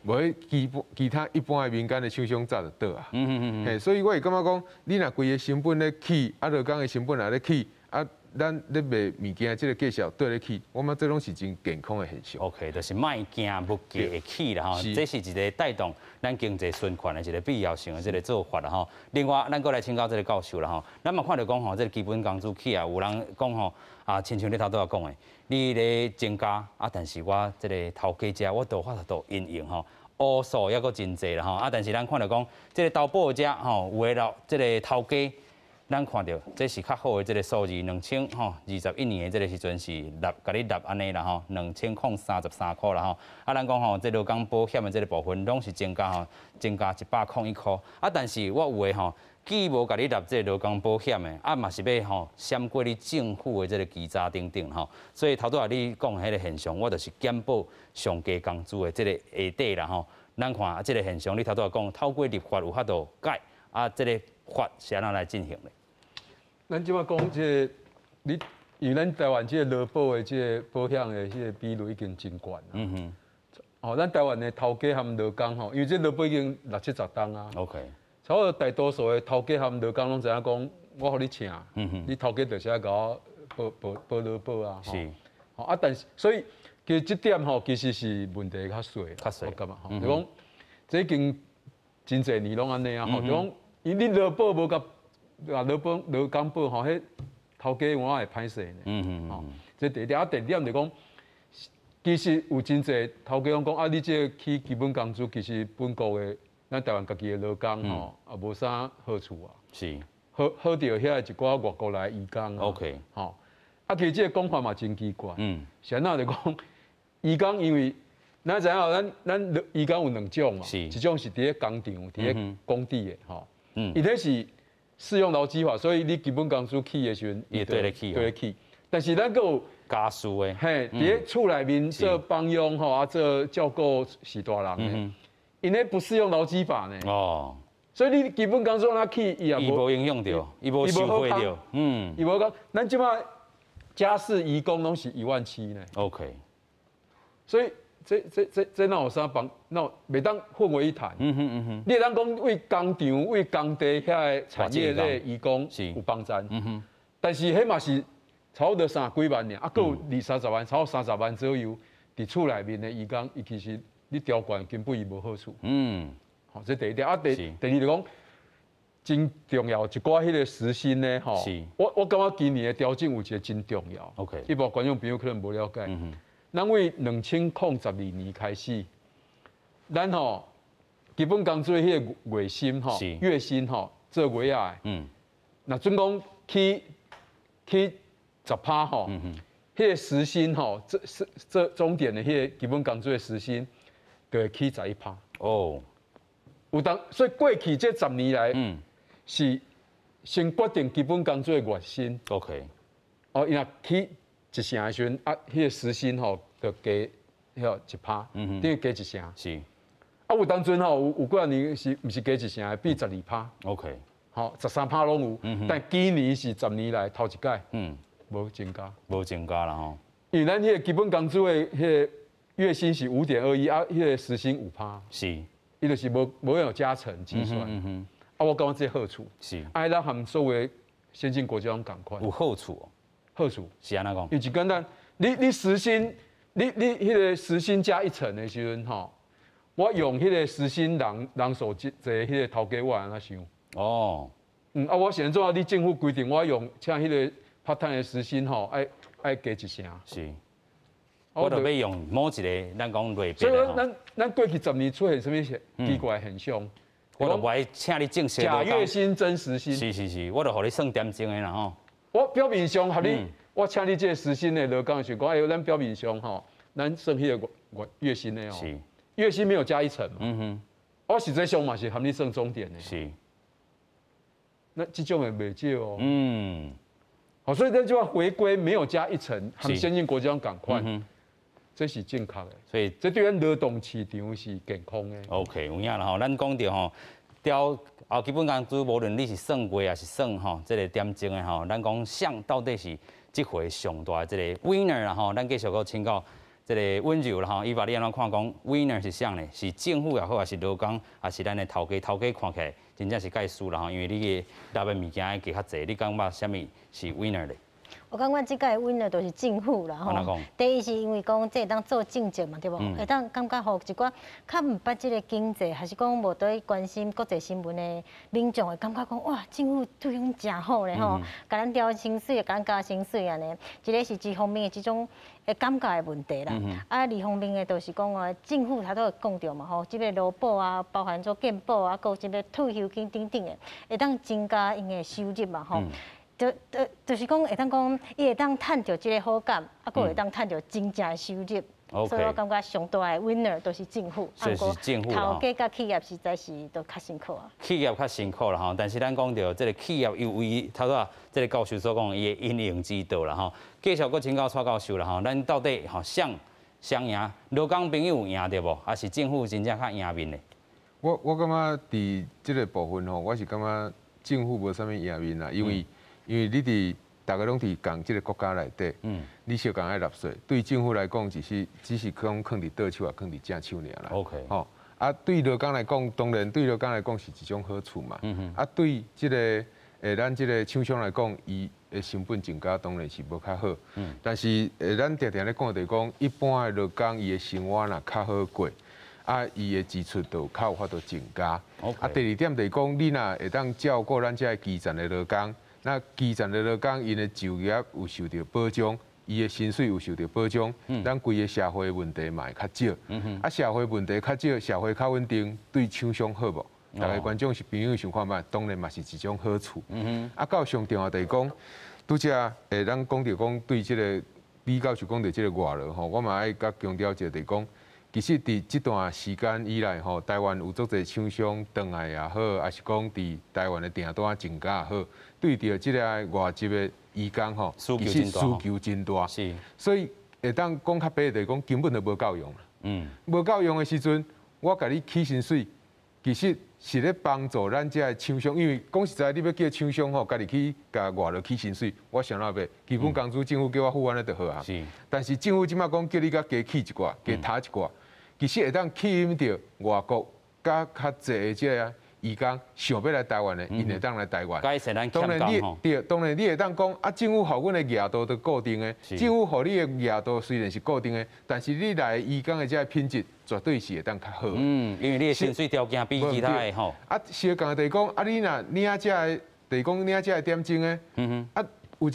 無彼其他一般的民間的廠商早就倒啊。嘿，所以我會感覺講，你若規个成本咧起，啊，勞工的成本也咧起，啊，咱咧賣物件這个價數綴咧起，我感覺這攏是真健康的現象。 OK，就是莫驚物價會起啦吼，這是一个帶動咱經濟循環的一个必要性的這个做法啦吼。另外，咱閣來請教這个教授啦吼，咱嘛看著講吼，這个基本工資起啊，有人講吼，啊，親像你頭拄仔講的，你咧增加啊，但是我這个頭家遮我都有法度因應吼。烏數猶閣真濟啦吼，啊，但是咱看著講，這个投保者吼，有的落這个頭家。咱看著這是較好的這个數字，2021年的這个時陣是納，共你納按呢啦吼，2033塊啦吼。啊，咱講吼，這勞工保險的這个部分攏是增加吼，增加101塊。啊，但是我有的吼，既無共你納這个勞工保險的，啊嘛是欲吼閃過你政府的這个稽查等等吼。所以頭拄仔你講的彼个現象，我就是減保上低工資的這个下底啦吼。咱看這个現象，你頭拄仔講透過立法有法度改，啊，這个法是按怎來進行的？咱這擺講這个，你因為咱台灣這个勞保的這个保險的這个比率已經真懸啦。哦，咱台灣的頭家和勞工吼，因為這勞保已經六七十冬啊。 差不多大多數的頭家和勞工攏知影講，我予你請，你頭家就是愛共我保保保勞保啊。吼啊，但是所以其實這點吼，其實是問題較細，較細。我感覺吼，就講這已經真濟年攏按呢啊，吼，就講因你勞保無共啊，勞保勞工保吼，彼頭家有影會歹勢呢。吼，這第一點啊，第二點就講，其實有真濟頭家攏講啊，你這個起基本工資，其實本國的咱台灣家己的勞工吼，也無啥好處啊。好好著遐一寡外國來的移工啊。 吼，啊，其實這个講法嘛真奇怪。是按怎就講，移工因為咱知影咱移工有兩種嘛，一種是佇咧工廠、佇咧工地的吼。伊彼是適用勞基法，所以你基本工資起的時陣，伊綴咧起，綴咧起。但是咱閣有家事的，嘿，佇咧厝內面做幫傭吼，啊做照顧序大人的，𪜶彼不適用勞基法呢。所以你基本工資按怎起，伊也伊無影響著，伊無受惠著，伊無講，咱這擺家事移工攏是1.7萬呢。 所以這哪有啥幫？哪袂當混為一談。你會當講為工廠、為工地遐个產業咧移工有幫贊。但是彼嘛是差不多三十幾萬爾，啊，閣有二三十萬，差不多三十萬左右，佇厝內面的移工，伊其實你調懸根本伊無好處。好，這第一點啊，第二就講真重要，一寡彼个時薪呢，吼。我感覺今年的調整有一個真重要。 一般觀眾朋友可能無了解。咱為2012年開始，咱吼基本工資彼个月薪吼，月薪吼做月仔的，若準講起10趴吼，彼个時薪吼，這是這終點的彼个基本工資的時薪，就會起11趴。有當所以過去這十年來，是先決定基本工資的月薪。 哦，伊若起一成的時陣，啊，彼个時薪吼就加彼个1趴，等於加一成。啊，有當陣吼，有幾年是毋是加一成，變12趴。 吼，13趴攏有，但今年是十年來頭一擺，無增加。無增加啦吼。因為咱彼個基本工資的彼個月薪是5.21，啊，彼個時薪5趴。伊就是無用加成計算。啊，我感覺這好處。是。啊，咱和所有先進國家攏仝款。有好處哦。好處。是按怎講？伊就簡單，你時薪，你彼個時薪加一成的時陣吼，我用彼個時薪人數濟彼個頭家，我按怎想？哦。啊，我現在你政府規定我用請彼個 part time 的時薪吼，愛加一成。是。我就欲用某一個，咱講類別。所以咱過去10年出現啥物奇怪現象？我就無愛請你正式。假月薪真時薪。是是是，我就予你算點鐘的啦吼。我表面上予你，我請你這個時薪的勞工是講，哎，咱表面上吼，咱算彼個月薪的哦。是。月薪沒有加一成嘛。嗯哼。我實際上嘛是含你算鐘點的。是。那這種的袂少哦。嗯。好，所以這就要回歸沒有加一成，和先進國家仝款，這是正確的。所以這對咱勞動市場是健康的。 OK，有影啦吼，咱講著吼，調啊基本工資，無論你是算月還是算吼，這個點鐘的吼，咱講誰到底是這回上大的這個 winner 啦吼，咱繼續閣請教這個溫柔啦吼，伊把你按怎看講 winner 是啥呢？是政府也好，還是勞工，還是咱的頭家？頭家看起來真正是蓋輸啦吼，因為你的納的物件愛加較濟，你感覺啥物是 winner 咧？我感覺這屆 winner 就是政府啦吼。第一是因為講這會當做政績嘛，對無？會當感覺予一寡較毋捌這個經濟，還是講無對關心國際新聞的民眾會感覺講哇，政府對阮誠好咧吼，共咱調薪水，共咱加薪水按呢。一個是一方面的這種會感覺的問題啦。啊，二方面的就是講哦，政府頭拄會講著嘛吼，這個勞保啊，包含做健保啊，閣有這個退休金等等的，會當增加𪜶的收入嘛吼。就是講會當講，伊會當趁著這個好感，啊，閣會當趁著真正的收入。所以我感覺上大的 winner 都是政府。所以是政府頭家佮企業實在是都較辛苦啊。企業較辛苦啦吼，但是咱講著這個企業又為頭拄這個教授所講，伊的因應之道啦吼。繼續閣請教蔡教授啦吼，咱到底吼誰誰贏？勞工朋友有贏著無？還是政府真正較贏面的？我感覺佇這個部分吼，我是感覺政府無啥物贏面啦，因為你佇逐家攏佇仝這個國家內底，你相仝愛納稅，對政府來講，只是講囥佇倒手，也囥佇正手爾啦。 吼，啊，對勞工來講，當然對勞工來講是一種好處嘛。啊，對這個咱這個廠商來講，伊的成本增加當然是無較好。但是咱定定咧講就是講，一般的勞工伊的生活若較好過，啊，伊的支出就較有法度增加。啊，第二點就是講，你若會當照顧咱這个基層的勞工，那基層的勞工𪜶的就業有受著保障，伊的薪水有受著保障，咱規个社會問題嘛會較少。啊，社會問題較少，社會較穩定，對廠商好無？逐个觀眾是朋友想看覓，當然嘛是一種好處。啊，到上重要就是講，拄才咱講著講對這個李教授講著這個外勞吼，我嘛愛閣強調一下，就是講，其實佇這段時間以來吼，台灣有足濟廠商轉來也好，還是講佇台灣的訂單增加也好，對著這个外籍的移工吼，其實需求真大。所以會當講較白就是講，根本就無夠用啦。無夠用的時陣，我共你起薪水，其實是咧幫助咱這个廠商，因為講實在，你欲叫廠商吼，家己去共外勞起薪水，我想諗袂，基本工資政府叫我付按呢就好啊。但是政府這擺講叫你閣加起一寡，加提一寡，其實會當吸引著外國較較濟的這个移工想欲來台灣的，𪜶會當來台灣。當然你對，當然你會當講啊，政府予阮的額度都固定的，政府予你的額度雖然是固定的，但是你來移工的這个品質絕對是會當較好。嗯，因為你的薪水條件比其他的吼。啊，相仝就是講，啊，你若領這个，就是講領這个點鐘的，啊，有一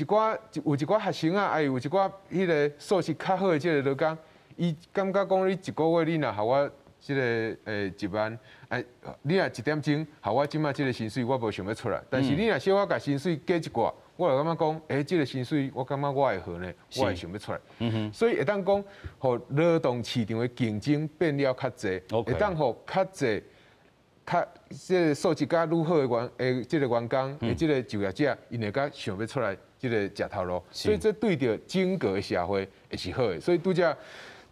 寡學生啊，還有一寡彼個素質較好的這個勞工，伊感覺講你一個月你若予我這個1萬，哎，你若一點鐘，予我這擺這個薪水，我無想欲出來。但是你若小可共薪水加一寡，我就感覺講，欸，這個薪水我感覺我會好呢，我會想欲出來。所以會當講，予勞動市場的競爭變了較濟，會當予較濟較這個素質較愈好的這個員工的這個就業者，𪜶會較想欲出來這個食頭路。所以這對著整個的社會會是好的。所以拄才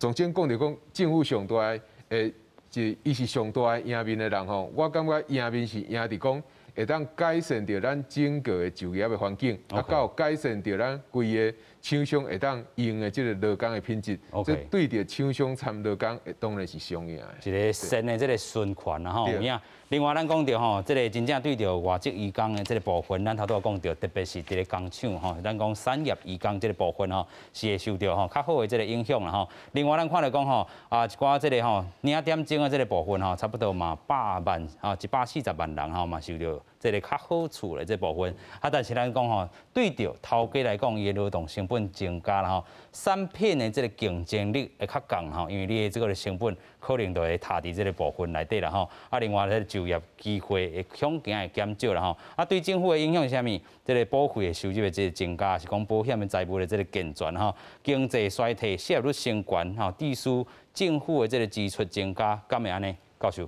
總監講著講，政府上大的，就伊是上大的贏面的人吼，我感覺贏面是贏佇講會會當改善著咱整個的就業的環境，啊，閣有改善著咱規個廠商會當用的這個勞工的品質。這對著廠商參勞工，當然是雙贏的。一個善的這個循環啦吼，有影。另外，咱講著吼，這個真正對著外籍移工的這個部分，咱頭拄仔講著，特別是佇咧工廠吼，咱講產業移工這個部分吼，是會受著吼較好的這個影響啦吼。另外，咱看著講吼，啊一寡這個吼領點鐘的這個部分吼，差不多嘛百萬吼140萬人吼嘛受著這個較好處的這部分。啊，但是咱講吼，對著頭家來講，伊的勞動成本增加啦吼，產品的這個競爭力會較降吼，因為你的這個成本可能就會踏佇這個部分內底啦吼。啊，另外咧就業機會會恐驚會減少啦吼。啊，對政府的影響是啥物？這個保費的收入的這個增加，是講保險的財務的這個健全吼，經濟衰退、失業率升懸吼，致使政府的這個支出增加，敢會按呢？教授，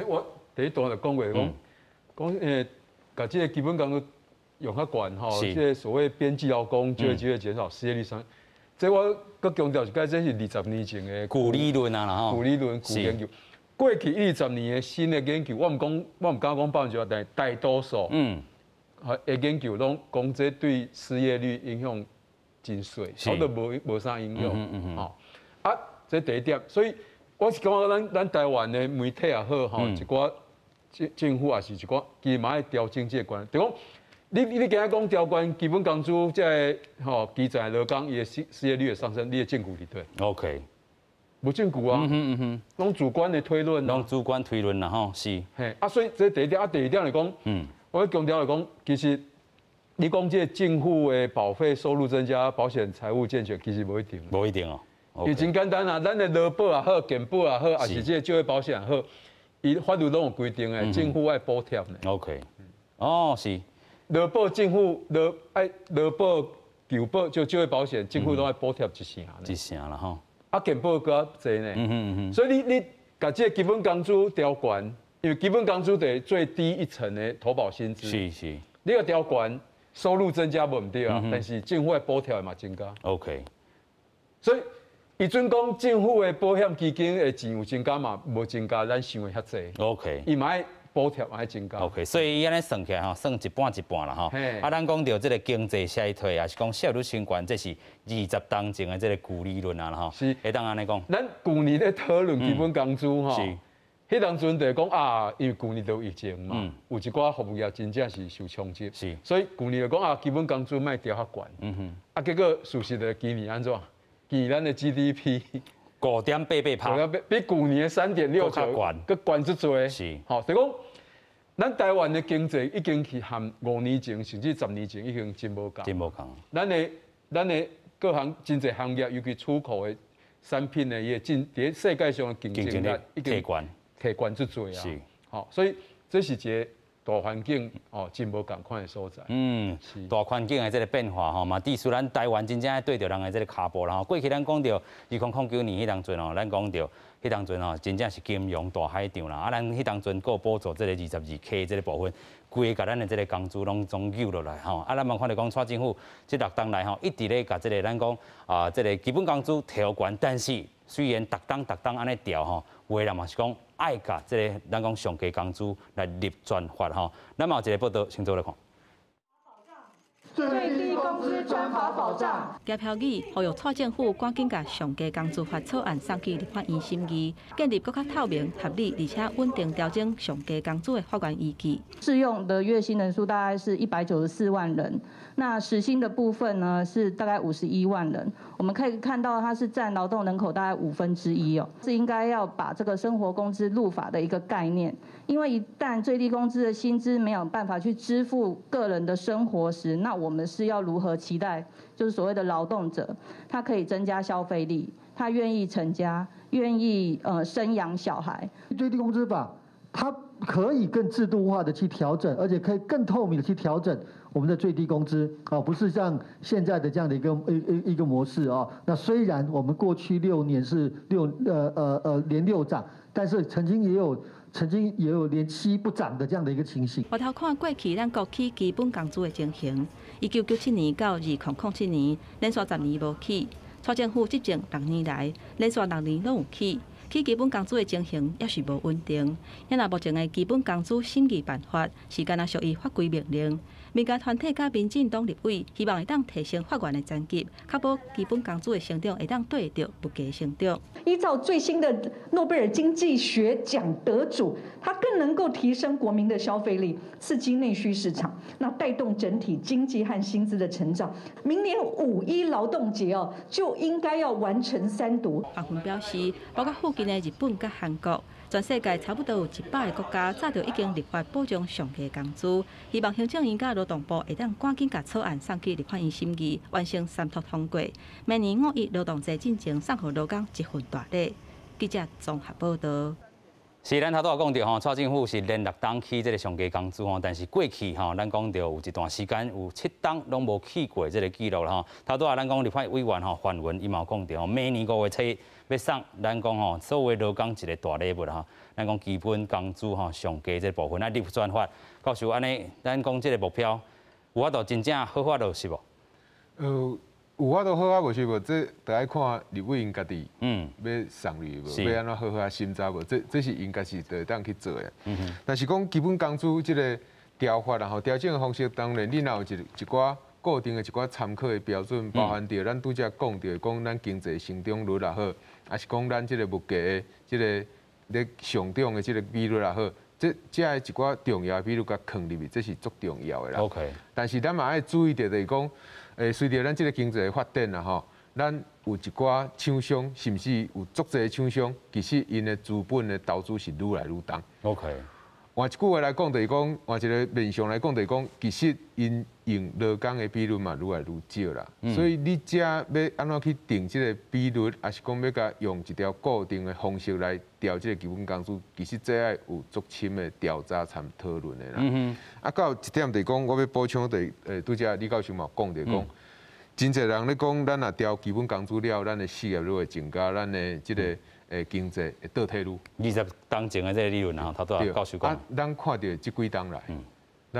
我第一段就講過，講講共這個基本工資用較懸吼，這個所謂邊際勞工就業機會減少，失業率上，這我閣強調一擺，這是20年前的舊理論啊啦吼，舊理論舊研究。過去20年的新的研究，我毋講，我毋敢講100%，但是大多數，的研究攏講這對失業率影響真細，差不多無啥影響，吼。啊，這第一點，所以我是感覺咱台灣的媒體也好，吼，一寡政府也是一寡，其實嘛愛調整這個觀念，就講你今仔講調懸基本工資，這個吼基層的勞工伊的失業率的上升，你的證據佇佗？OK。無證據啊，攏主觀的推論，攏主觀推論啦吼，是。嘿，啊，所以這第一點，啊，第二點來講，我欲強調來講，其實你講這個政府的保費收入增加，保險財務健全，其實無一定。無一定哦。伊真簡單啊，咱的勞保也好，健保也好，抑是這個就業保險也好，伊法律攏有規定的，政府愛補貼呢。 OK。哦，是。勞保政府勞愛勞保舊保就就業保險，政府攏愛補貼一成。一成啦吼。啊，健保閣較濟呢。所以你共這個基本工資調懸，因為基本工資就是最低一層的投保薪資。你共調懸，收入增加無毋對啊，但是政府的補貼嘛增加。 所以，伊準講政府的保險基金的錢有增加嘛，無增加咱想的遐濟。 伊嘛愛補貼嘛愛增加。 OK，所以伊按呢算起來吼，算一半一半啦吼。啊，咱講著這個經濟衰退，抑是講失業率升懸，這是20冬前的這個舊理論啊啦吼。會當按呢講。咱舊年咧討論基本工資吼，彼當陣就講啊，因為舊年就有疫情嘛，有一寡服務業真正是受衝擊。所以舊年就講啊，基本工資莫調較懸。啊，結果事實就今年按怎？今年咱的 GDP 5.88%，比舊年的3.69閣懸足濟。吼，就講咱台灣的經濟已經去和5年前甚至10年前已經真無仝。真無仝。咱的各行真濟行業，尤其出口的產品呢，伊的競佇世界上的競爭力已經提懸，提懸足濟啊。吼，所以這是一個大環境哦，真無仝款的所在。大環境的這個變化吼，嘛，致使咱台灣真正綴著人的這個跤步啦吼。過去咱講著2009年彼當陣吼，咱講著彼當陣吼，真正是金融大海漲啦。啊，咱彼當陣閣補助這個22K這個部分，規个共咱的這個工資攏總扭落來吼。啊，咱嘛看著講，蔡政府這6冬來吼，一直咧共這個咱講啊，這個基本工資調懸，但是雖然逐冬逐冬按呢調吼，有的人嘛是講愛共這個咱講上低工資來立專法吼。咱嘛有一個報道，先做來看。最低工資專法保障。業評議呼籲蔡政府趕緊共上低工資法草案送去立法院審議，建立閣較透明、合理，而且穩定調整上低工資的法源依據。適用的月薪人數大概是194萬人，那時薪的部分呢是大概51萬人。我們可以看到，它是佔勞動人口大概1/5哦。是應該要把這個生活工資入法的一個概念，因為一旦最低工資的薪資沒有辦法去支付個人的生活時，那我們是要如何期待，就是所謂的勞動者，他可以增加消費力，他願意成家，願意生養小孩。最低工資法，它可以更制度化的去調整，而且可以更透明的去調整我們的最低工資，哦，不是像現在的這樣的一個模式啊。那雖然我們過去6年是六呃呃呃連六漲，但是曾經也有連七不漲的這樣的一個情形。回頭看過去咱國起基本工資的情形，1997年到2007年連續10年無起，蔡政府執政六年來連續6年攏有起。起基本工资的情形犹是无稳定。因若目前的基本工资审议办法是干焦属于法规命令，民间团体佮民进党立委希望会当提升法源的层级，确保基本工资的成长会当对得物价成长。依照最新的诺贝尔经济学奖得主，他更能够提升国民的消费力，刺激内需市场，那带动整体经济和薪资的成长。明年五一劳动节哦，就应该要完成三读。黄芬表示，包括附近的日本佮韩国，全世界差不多有100个国家早就已经立法保障上低工资。希望行政院佮劳动部会当赶紧共草案送去立法院审议，完成三读通过。明年五一劳动节进前送予劳工一份大礼。记者综合报道。是，咱头拄仔讲著吼，蔡政府是连6冬起这个上低工资吼，但是过去吼，咱讲著有一段时间有7冬拢无起过这个记录啦吼。头拄仔咱讲立法委员吼范云伊嘛有讲著吼，明年5月7日欲送咱讲吼，所有劳工一个大礼物啦吼。咱讲基本工资吼上低这个部分，啊立专法，教授按呢，咱讲这个目标有法度真正好法落实无？有法度好啊，无是无？这得爱看立委𪜶家己，欲送入去无？欲按怎好好仔审查无？这是𪜶家己就会当去做的。但是讲基本工资这个调法然后调整的方式，当然你若有一寡固定的一寡参考的标准，包含著咱拄才讲著讲咱经济成长率也好，抑是讲咱这个物价的这个咧上涨的这个比率也好，这个一寡重要的比率共囥入去，这是足重要的啦。 OK。但是咱嘛爱注意著，就是讲。随著咱这个经济的发展啦吼，咱有一寡厂商，甚至有足济厂商，其实𪜶的资本的投资是愈来愈重。 OK。换一句话来讲，就是讲，换一个面向来讲，就是讲，其实𪜶用劳工的比率嘛愈来愈少啦。所以你遮欲按怎去定这个比率，抑是讲欲共用一条固定的方式来调这个基本工资，其实这爱有足深的调查参讨论的啦。啊，阁有一点就是讲，我欲补充就是，拄才李教授嘛有讲著讲，真济人咧讲，咱若调基本工资了，咱的失业率会增加，咱的这个经济会倒退噜。 20冬前的这个理论啊，头拄仔教授讲。啊，咱看著这几冬来，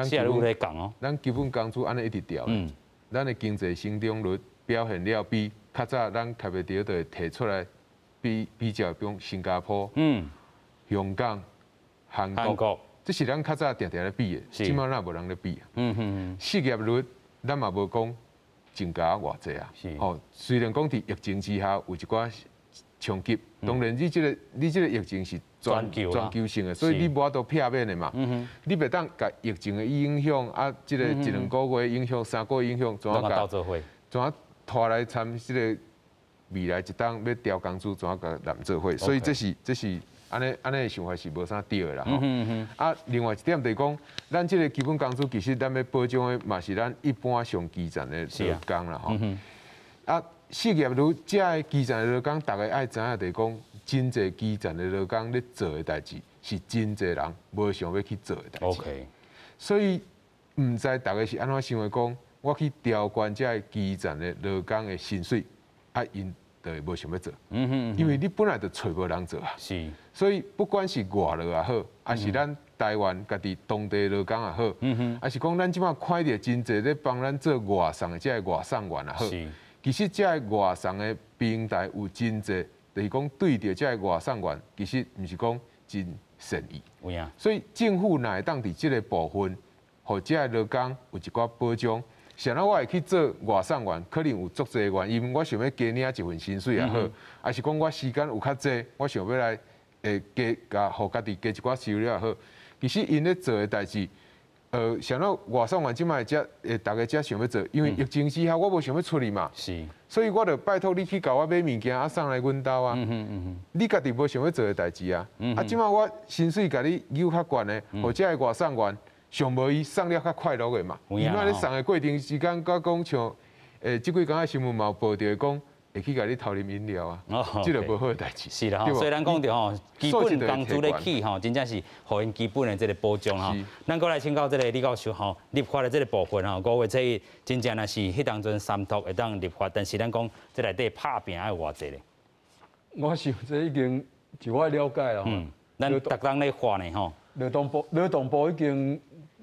失业率咧降哦。咱基本工资按呢一直调，咱的经济成长率表现了比较早咱特别伫就会提出来比较，比如新加坡、香港、韩国，这是咱较早定定咧比的，这摆哪无人咧比啊？失业率咱嘛无讲增加偌济啊。吼，虽然讲伫疫情之下有一寡冲击，当然你这个疫情是全球性的，所以你无法度避免的嘛。你袂当共疫情的影响啊，这个一两个月影响、3个月影响，怎仔共怎仔拖来参这个未来一冬欲调工资，怎仔共揽做伙？所以这是按呢的想法是无啥对的啦。吼。啊，另外一点就是讲，咱这个基本工资其实咱欲保障的嘛是咱一般上基层的劳工啦。吼。啊，失业率遮的基层的劳工，逐家爱知影就是讲，真济基层的劳工咧做的代志，是真济人无想欲去做的代志。 所以毋知逐家是按怎想的，讲我去调悬遮的基层的劳工的薪水，啊，𪜶就会无想欲做。因为你本来就揣无人做啊。所以不管是外劳也好，抑是咱台湾家己当地劳工也好，抑是讲咱这摆看著真济咧帮咱做外送的遮个外送员也好。其实遮个外送的平台有真济，就是讲对著遮个外送员，其实毋是讲真善意。所以政府若会当伫这个部分，予遮个劳工有一寡保障。像怎我会去做外送员，可能有足济原因，我想欲加领一份薪水也好，抑是讲我时间有较济，我想欲来加共予家己加一寡收入也好。其实𪜶咧做的代志。像怎外送员这摆才逐家才想欲做，因为疫情之下我无想欲出去嘛，所以我就拜托你去共我买物件啊送来阮兜啊。你家己无想欲做的代志啊，啊，这摆我薪水共你扭较悬的，予遮个外送员上无伊送了较快乐的嘛。伊那咧送的过程时间，佮讲像，这几工的新闻嘛有报著讲。会去共你偷啉饮料啊，这就无好的代志。是啦，所以咱讲著吼，基本工资咧起吼，真正是予𪜶基本的这个保障吼。咱阁来请教这个李教授吼，立法的这个部分吼，5月7日真正若是彼当阵三读会当立法，但是咱讲这内底拍拚爱偌济咧？我想这已经就我了解啦。咱逐冬咧喊呢吼。劳动部已经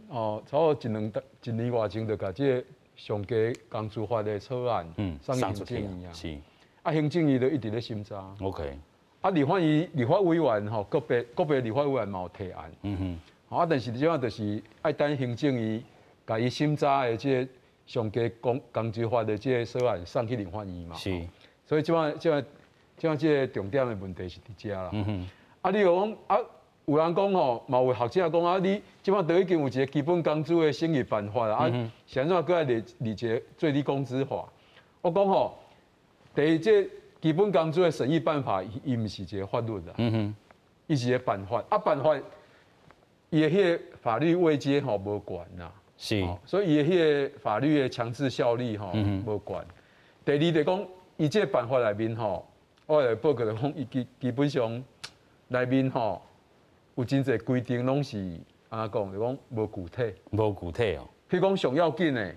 哦，差不多一两一年外前就共这个上低工资法的草案送行政院啊，啊，行政院就一直咧审查。 OK。啊，立法院立法委员吼，个别立法委员嘛有提案。啊，但是这摆就是爱等行政院共伊审查的这个上低工资法的这个草案送去立法院嘛。所以这摆这个重点的问题是伫遮啦。啊，你又讲啊，有人讲吼，嘛有学者讲啊，你这摆都已经有一个基本工资的审议办法啦，啊，是按怎阁爱立一个最低工资法？我讲吼，第一，这基本工资的审议办法，伊毋是一个法律啦，伊是一个办法，啊，办法伊的彼个法律位阶吼无悬啦，所以伊的彼个法律的强制效力吼无悬。第二就讲，伊这个办法内面吼，我来报告就讲，伊基本上内面吼有真济规定拢是按怎讲，就讲无具体，无具体哦。譬如讲上要紧的，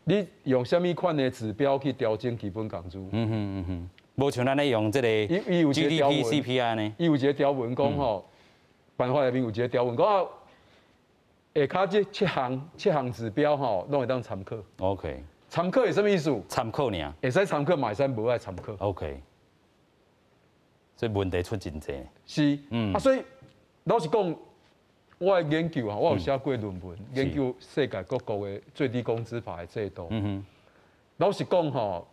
你用啥物款的指标去调整基本工资？嗯哼嗯哼，无像咱咧用这个 GDP、CPI 呢？伊有一个条文讲吼，办法内面有一个条文讲啊，下跤这七项指标吼，拢会当参考。 参考是啥物意思？参考尔。会使参考，嘛会使无爱参考。 OK。所以问题出真济。是，啊，所以老实讲，我的研究啊，我有写过论文，研究世界各国的最低工资法的制度。老实讲吼，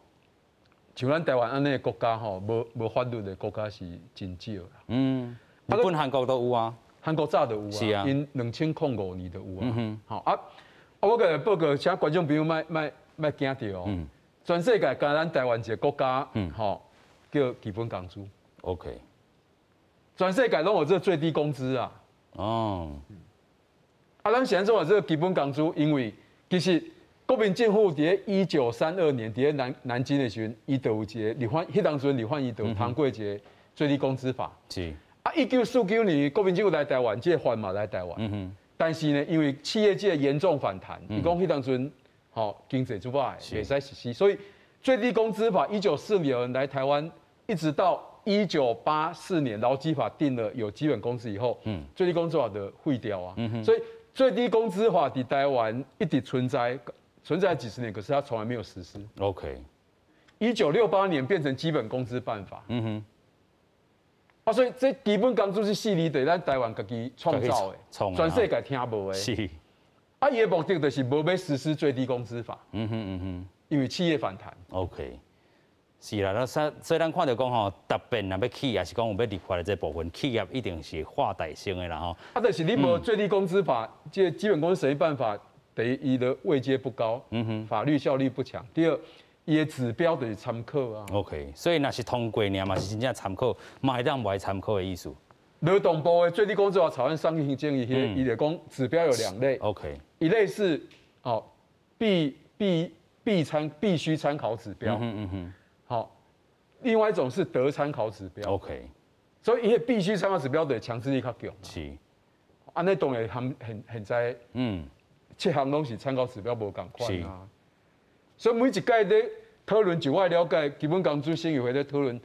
像咱台湾按呢的国家吼，无法律的国家是真少啦。日本、韩国都有啊。韩国早就有啊。𪜶2005年就有啊。好啊，啊，我共报告，请观众朋友莫莫莫惊著哦。全世界干焦咱台湾一个国家，吼，叫基本工资。 全世界拢有这个最低工资啊。啊，咱是按怎有这个基本工资？因为其实国民政府伫1932年伫咧南京的时阵，伊就有一个立法，彼当阵立法院就有通过一个最低工资法。啊，1949年国民政府来台湾，这个法嘛来台湾。但是呢，因为企业界严重反弹，伊讲彼当阵吼经济足歹，袂使实施，所以最低工资法1940年来台湾，一直到1984年劳基法定了有基本工资以后，最低工资法就废掉啊。所以最低工资法伫台湾一直存在，存在几十年，可是它从来没有实施。 1968年变成基本工资办法。啊，所以这基本工资是四字佇咱台湾家己创造的，全世界听无的。啊，伊的目的就是无欲实施最低工资法。因为企业反弹。 OK。是啦，那所以咱看著讲吼，特别若欲起，抑是讲有欲立法的这部分，企业一定是画大声的啦吼。啊，但是你无最低工资法，这基本工资审议办法，第一，伊的位阶不高，法律效力不强。第二，伊的指标就是参考啊。 OK，所以若是通过尔嘛是真正参考，嘛会当无爱参考的意思。劳动部的最低工资法草案送去行政院，伊就讲指标有两类。 一类是哦，必须参考指标。好，另外一种是得参考指标。 所以伊必须参考指标的强制力较强。按呢当然含现在，七项拢是参考指标无仝款啊。所以每一届咧讨论，就我了解，基本工资审议会咧讨论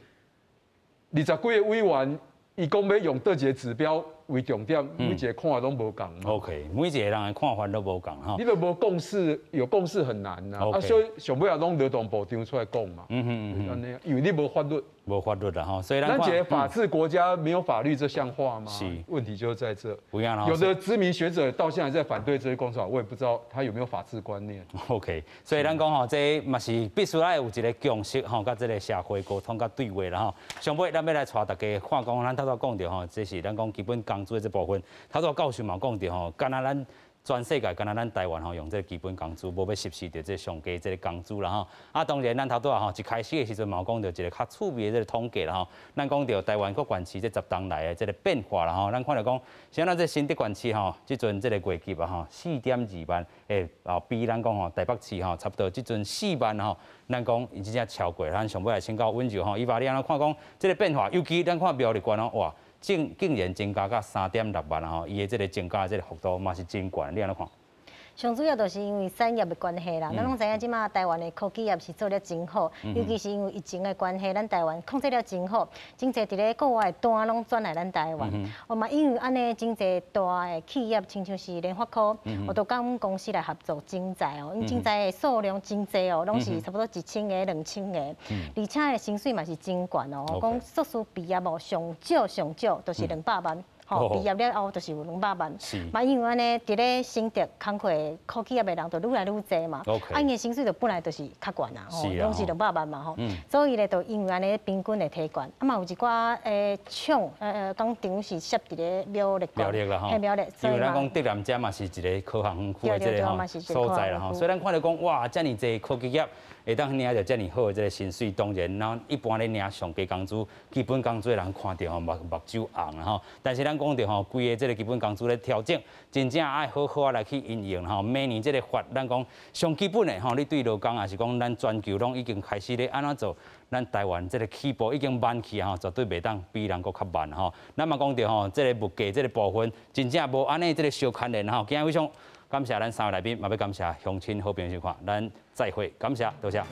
，20几个委员，伊讲欲用佗一个指标为重点，每一个看法拢无仝。 OK，每一个人的看法都无仝吼。你都无共识，有共识很难呐。啊，所以上尾仔拢劳动部长出来讲嘛。按呢，因为你无法律。无法律啦吼，所以咱一个法治国家没有法律这像话吗？是。问题就在这。有的知名学者到现在在反对这些工作，我也不知道他有没有法治观念。 OK，所以咱讲吼，这嘛是必须爱有一个共识吼，佮这个社会沟通佮对话啦吼。上尾咱欲来带大家看讲，咱头拄讲著吼，这是咱讲基本工资的这部分。头拄教授嘛讲著吼，敢若咱全世界，敢若咱台湾吼用这个基本工资，无欲实施著这上低这个工资啦吼。啊，当然咱头拄仔吼一开始的时阵嘛有讲著一个较趣味的这个统计啦吼。咱讲著台湾各县市这十冬来的这个变化啦吼。咱看著讲，像咱这新竹县市吼，这阵这个月给啊吼4.2万，欸，比咱讲吼台北市吼差不多这阵4万吼。咱讲伊真正超过，咱上尾来请教温柔吼，伊话你按怎看讲这个变化，尤其咱看苗栗县哦，哇！竟然增加到3.6万吼，伊的这个增加这个幅度嘛是真悬，你按怎看？上主要就是因為產業的關係啦。咱攏知影，這馬台灣的科技業是做得真好，尤其是因為疫情的關係，咱台灣控制了真好，真濟佇咧國外的單攏轉來咱台灣。哦嘛，因為按呢，真濟大的企業，親像是聯發科，我都佮阮公司來合作徵才哦，𪜶徵才的數量真濟哦，攏是差不多1000個、2000個，而且的薪水嘛是真懸哦。講碩士畢業哦，上少上少都是200萬。吼，畢業了後就是有200萬。嘛，因為按呢，佇咧新竹工課科技業的人就愈來愈濟嘛。啊，𪜶的薪水就本來就是較懸啊，吼，攏是兩百萬嘛，吼。所以咧，就因為按呢平均會提懸。啊嘛有一寡廠工廠是設佇咧苗栗。苗栗啦吼。苗栗。因為咱講竹南遮嘛是一個科學園區的這個吼所在啦吼，所以咱看著講哇，遮爾濟科技業會當領著遮爾好的這個薪水，當然咱一般咧領上低工資、基本工資的人看著吼目睭紅啦吼。但是咱講著吼，規個這個基本工資咧調整，真正愛好好啊來去應用吼。明年這個法，咱講上基本的吼，你對勞工抑是講咱全球攏已經開始咧按怎做，咱台灣這個起步已經慢去吼，絕對袂當比人閣較慢吼。咱嘛講著吼，這個物價這個部分，真正無按呢這個相牽連吼。今日非常感謝咱三位來賓，嘛欲感謝鄉親好朋友收看，咱再會，感謝，多謝。